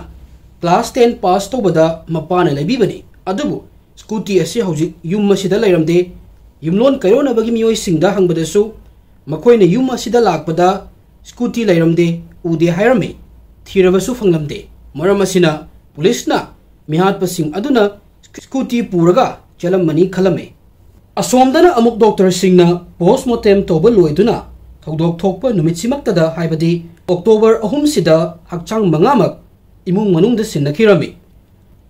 ꯀ꯭ꯂꯥꯁ ꯇꯦꯟ ꯄꯥꯁ ꯇꯧꯕꯗ ꯃꯄꯥꯅ ꯂꯩꯕꯤꯕꯅꯤ꯫ ꯑꯗꯨꯕꯨ ꯁ꯭ꯀꯨꯇꯤ ꯑꯁꯤ ꯍꯧꯖꯤꯛ ꯌꯨꯝ ꯑꯁꯤꯗ ꯂꯩꯔꯝꯗꯦ꯫ ꯌꯨꯝꯂꯣꯟ ꯀꯩꯔꯣꯟꯅꯕꯒꯤ ꯃꯤꯑꯣꯏꯁꯤꯡꯗ ꯍꯪꯕꯗꯁꯨ ꯃꯈꯣꯏꯅ ꯌꯨꯝ ꯑꯁꯤꯗ ꯂꯥꯛꯄꯗ ꯁ꯭ꯀꯨꯇꯤ ꯂꯩꯔꯝꯗꯦ, ꯎꯗꯦ ꯍꯥꯏꯔꯝꯃꯤ꯫ ꯊꯤꯔꯕꯁꯨ ꯐꯪꯂꯝꯗꯦ꯫ ꯃꯔꯝ ꯑꯁꯤꯅ ꯄꯨꯂꯤꯁꯅ ꯃꯤꯍꯥꯠꯄꯁꯤꯡ ꯑꯗꯨꯅ ꯁ꯭ꯀꯨꯇꯤ ꯄꯨꯔꯒ ꯆꯦꯜꯂꯝꯃꯅꯤ ꯈꯜꯂꯝꯃꯤ꯫ ꯑꯁꯣꯝꯗꯅ ꯑꯃꯨꯛ ꯗꯣꯛꯇꯔꯁꯤꯡꯅ ꯄꯣꯁꯃꯣꯔꯇꯦꯝ ꯇꯧꯕ ꯂꯣꯏꯗꯨꯅ ꯊꯧꯗꯣꯛ ꯊꯣꯛꯄ ꯅꯨꯃꯤꯠꯁꯤꯃꯛꯇꯗ, ꯍꯥꯏꯕꯗꯤ ꯑꯣꯛꯇꯣꯕꯔ ꯑꯍꯨꯝꯁꯤꯗ ꯍꯛꯆꯥꯡ ꯃꯉꯥꯃꯛ ꯏꯃꯨꯡ ꯃꯅꯨꯡꯗ ꯁꯤꯟꯅꯈꯤꯔꯝꯃꯤ꯫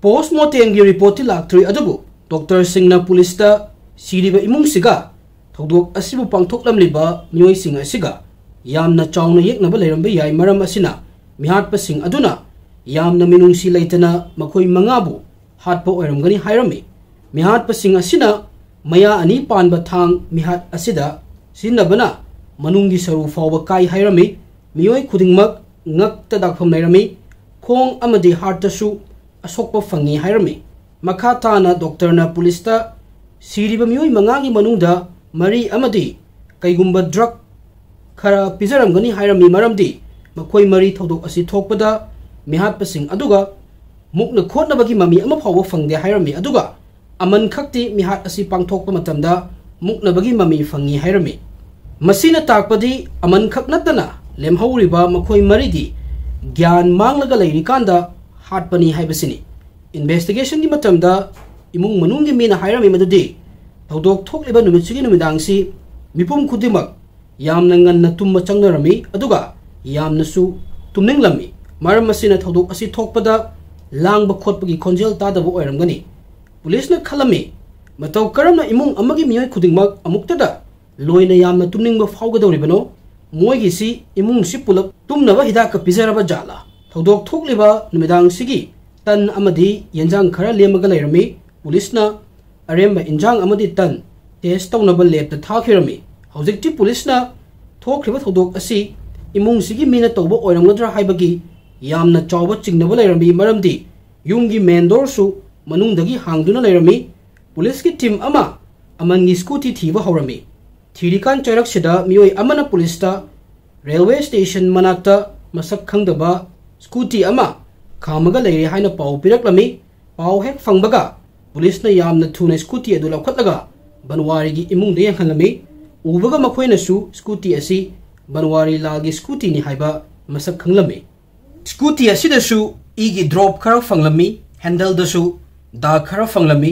ꯄꯣꯁꯃꯣꯔꯇꯦꯝꯒꯤ ꯔꯤꯄꯣꯔꯠꯇꯤ ꯂꯥꯛꯇ꯭ꯔꯤ, ꯑꯗꯨꯕꯨ ꯗꯣꯛꯇꯔꯁꯤꯡꯅ ꯄꯨꯂꯤꯁꯇ ꯁꯤꯔꯤꯕ ꯏꯃꯨꯡꯁꯤꯒ ꯊꯧꯗꯣꯛ ꯑꯁꯤꯕꯨ ꯄꯥꯡꯊꯣꯛꯂꯝꯂꯤꯕ ꯃꯤꯑꯣꯏꯁꯤꯡ ꯑꯁꯤꯒ ꯌꯥꯝꯅ ꯆꯥꯎꯅ ꯌꯦꯛꯅꯕ ꯂꯩꯔꯝꯕ ꯌꯥꯏ꯫ ꯃꯔꯝ ꯑꯁꯤꯅ ꯃꯤꯍꯥꯠꯄꯁꯤꯡ ꯑꯗꯨꯅ ꯌꯥꯝꯅ ꯃꯤꯅꯨꯡꯁꯤ ꯂꯩꯇꯅ ꯃꯈꯣꯏ ꯃꯉꯥꯕꯨ ꯍꯥꯠꯄ ꯑꯣꯏꯔꯝꯒꯅꯤ ꯍꯥꯏꯔꯝꯃꯤ꯫ ꯃꯤꯍꯥꯠꯄꯁꯤꯡ ꯑꯁꯤꯅ ꯃꯌꯥ ꯑꯅꯤ ꯄꯥꯟꯕ ꯊꯥꯡ ꯃꯤꯍꯥꯠ ꯑꯁꯤꯗ ꯁꯤꯖꯤꯟꯅꯕꯅ ꯃꯅꯨꯡꯒꯤ ꯁꯔꯨ ꯐꯥꯎꯕ ꯀꯥꯏ ꯍꯥꯏꯔꯝꯃꯤ꯫ ꯃꯤꯑꯣꯏ ꯈꯨꯗꯤꯡꯃꯛ ꯉꯛꯇ ꯗꯥꯛꯐꯝ ꯂꯩꯔꯝꯃꯤ꯫ ꯈꯣꯡ ꯑꯃꯗꯤ ꯍꯥꯔꯠꯇꯁꯨ ꯑꯁꯣꯛꯄ ꯐꯪꯉꯤ ꯍꯥꯏꯔꯝꯃꯤ꯫ ꯃꯈꯥ ꯇꯥꯅ ꯗꯣꯛꯇꯔꯅ ꯄꯨꯂꯤꯁꯇ ꯁꯤꯔꯤꯕ ꯃꯤꯑꯣꯏ ꯃꯉꯥꯒꯤ ꯃꯅꯨꯡꯗ ꯃꯔꯤ ꯑꯃꯗꯤ ꯀꯩꯒꯨꯝꯕ ꯗ꯭ꯔꯒ ꯈꯔ ꯄꯤꯖꯔꯝꯒꯅꯤ ꯍꯥꯏꯔꯝꯃꯤ, ꯃꯔꯝꯗꯤ ꯃꯈꯣꯏ ꯃꯔꯤ ꯊꯧꯗꯣꯛ ꯑꯁꯤ ꯊꯣꯛꯄꯗ ꯃꯤꯍꯥꯠꯄꯁꯤꯡ ꯑꯗꯨꯒ ꯃꯨꯛꯅ ꯈꯣꯠꯅꯕꯒꯤ ꯃꯃꯤ ꯑꯃ ꯐꯥꯎꯕ ꯐꯪꯗꯦ ꯍꯥꯏꯔꯝꯃꯤ꯫ ꯑꯗꯨꯒ ꯑꯃꯟ ꯈꯛꯇꯤ ꯃꯤꯍꯥꯠ ꯑꯁꯤ ꯄꯥꯡꯊꯣꯛꯄ ꯃꯇꯝꯗ ꯃꯨꯛꯅꯕꯒꯤ ꯃꯃꯤ ꯐꯪꯉꯤ ꯍꯥꯏꯔꯝꯃꯤ꯫ ꯃꯁꯤꯅ ꯇꯥꯛꯄꯗꯤ ꯑꯃꯟ ꯈꯛ ꯅꯠꯇꯅ ꯂꯦꯝꯍꯧꯔꯤꯕ ꯃꯈꯣꯏ ꯃꯔꯤꯗꯤ ꯒ꯭ꯌꯥꯟ ꯃꯥꯡꯂꯒ ꯂꯩꯔꯤꯀꯥꯟꯗ ꯍꯥꯠꯄꯅꯤ ꯍꯥꯏꯕꯁꯤꯅꯤ꯫ ꯏꯟꯚꯦꯁꯇꯤꯒꯦꯁꯟꯒꯤ ꯃꯇꯝꯗ ꯏꯃꯨꯡ ꯃꯅꯨꯡꯒꯤ ꯃꯤꯅ ꯍꯥꯏꯔꯝꯃꯤ ꯃꯗꯨꯗꯤ ꯊꯧꯗꯣꯛ ꯊꯣꯛꯂꯤꯕ ꯅꯨꯃꯤꯠꯁꯤꯒꯤ ꯅꯨꯃꯤꯗꯥꯡꯁꯤ ꯃꯤꯄꯨꯝ ꯈꯨꯗꯤꯡꯃꯛ ꯌꯥꯝꯅ ꯉꯟꯅ ꯇꯨꯝꯕ ꯆꯪꯅꯔꯝꯃꯤ, ꯑꯗꯨꯒ ꯌꯥꯝꯅꯁꯨ ꯇꯨꯝꯅꯤꯡꯂꯝꯃꯤ꯫ ꯃꯔꯝ ꯑꯁꯤꯅ ꯊꯧꯗꯣꯛ ꯑꯁꯤ ꯊꯣꯛꯄꯗ ꯂꯥꯡꯕ ꯈꯣꯠꯄꯒꯤ ꯈꯣꯟꯖꯦꯜ ꯇꯥꯗꯕ ꯑꯣꯏꯔꯝꯒꯅꯤ꯫ ꯄꯨꯂꯤꯁꯅ ꯈꯜꯂꯝꯃꯤ, ꯃꯇꯧ ꯀꯔꯝꯅ ꯏꯃꯨꯡ ꯑꯃꯒꯤ ꯃꯤꯑꯣꯏ ꯈꯨꯗꯤꯡꯃꯛ ꯑꯃꯨꯛꯇꯗ ꯂꯣꯏꯅ ꯌꯥꯝꯅ ꯇꯨꯝꯅꯤꯡꯕ ꯐꯥꯎꯒꯗꯧꯔꯤꯕꯅꯣ? ꯃꯣꯏꯒꯤꯁꯤ ꯏꯃꯨꯡꯁꯤ ꯄꯨꯂꯞ ꯇꯨꯝꯅꯕ ꯍꯤꯗꯥꯛꯀ ꯄꯤꯖꯔꯕ ꯖꯥꯠꯂꯥ? ꯊꯧꯗꯣꯛ ꯊꯣꯛꯂꯤꯕ ꯅꯨꯃꯤꯗꯥꯡꯁꯤꯒꯤ ꯇꯟ ꯑꯃꯗꯤ ꯌꯦꯟꯖꯥꯡ ꯈꯔ ꯂꯦꯝꯃꯒ ꯂꯩꯔꯝꯃꯤ꯫ ꯄꯨꯂꯤꯁꯅ ꯑꯔꯦꯝꯕ ꯏꯟꯖꯥꯡ ꯑꯃꯗꯤ ꯇꯟ ꯇꯦꯁ ꯇꯧꯅꯕ ꯂꯦꯞꯇ ꯊꯥꯈꯤꯔꯝꯃꯤ꯫ ꯍꯧꯖꯤꯛꯇꯤ ꯄꯨꯂꯤꯁꯅ ꯊꯣꯛꯈ꯭ꯔꯤꯕ ꯊꯧꯗꯣꯛ ꯑꯁꯤ ꯏꯃꯨꯡꯁꯤꯒꯤ ꯃꯤꯅ ꯇꯧꯕ ꯑꯣꯏꯔꯝꯒꯗ꯭ꯔꯥ ꯍꯥꯏꯕꯒꯤ ꯌꯥꯝꯅ ꯆꯥꯎꯕ ꯆꯤꯡꯅꯕ ꯂꯩꯔꯝꯃꯤ, ꯃꯔꯝꯗꯤ ꯌꯨꯝꯒꯤ ꯃꯦꯟ ꯗꯣꯔꯁꯨ ꯃꯅꯨꯡꯗꯒꯤ ꯍꯥꯡꯗꯨꯅ ꯂꯩꯔꯝꯃꯤ꯫ ꯄꯨꯂꯤꯁꯀꯤ ꯇꯤꯝ ꯑꯃ ꯑꯃꯟꯒꯤ ꯁ꯭ꯀꯨꯇꯤ ꯊꯤꯕ ꯍꯧꯔꯝꯃꯤ꯫ ꯊꯤꯔꯤꯀꯥꯟ ꯆꯩꯔꯛꯁꯤꯗ ꯃꯤꯑꯣꯏ ꯑꯃꯅ ꯄꯨꯂꯤꯁꯇ ꯔꯦꯜꯋꯦ ꯁ꯭ꯇꯦꯁꯟ ꯃꯅꯥꯛꯇ ꯃꯁꯛ ꯈꯪꯗꯕ ꯁ꯭ꯀꯨꯇꯤ ꯑꯃ ꯈꯥꯝꯃꯒ ꯂꯩꯔꯦ ꯍꯥꯏꯅ ꯄꯥꯎ ꯄꯤꯔꯛꯂꯝꯃꯤ꯫ ꯄꯥꯎ ꯍꯦꯛ ꯐꯪꯕꯒ ꯄꯨꯂꯤꯁꯅ ꯌꯥꯝꯅ ꯊꯨꯅ ꯁ꯭ꯀꯨꯇꯤ ꯑꯗꯨ ꯂꯧꯈꯠꯂꯒ ꯕꯟꯋꯥꯔꯤꯒꯤ ꯏꯃꯨꯡꯗ ꯌꯦꯡꯍꯜꯂꯝꯃꯤ꯫ ꯎꯕꯒ ꯃꯈꯣꯏꯅꯁꯨ ꯁ꯭ꯀꯨꯇꯤ ꯑꯁꯤ ꯕꯟꯋꯥꯔꯤ ꯂꯥꯜꯒꯤ ꯁ꯭ꯀꯨꯇꯤꯅꯤ ꯍꯥꯏꯕ ꯃꯁꯛ ꯈꯪꯂꯝꯃꯤ꯫ ꯁ꯭ꯀꯨꯇꯤ ꯑꯁꯤꯗꯁꯨ ꯏꯒꯤ ꯗ꯭ꯔꯣꯞ ꯈꯔ ꯐꯪꯂꯝꯃꯤ, ꯍꯦꯟꯗꯜꯗꯁꯨ ꯗꯥꯛ ꯈꯔ ꯐꯪꯂꯝꯃꯤ꯫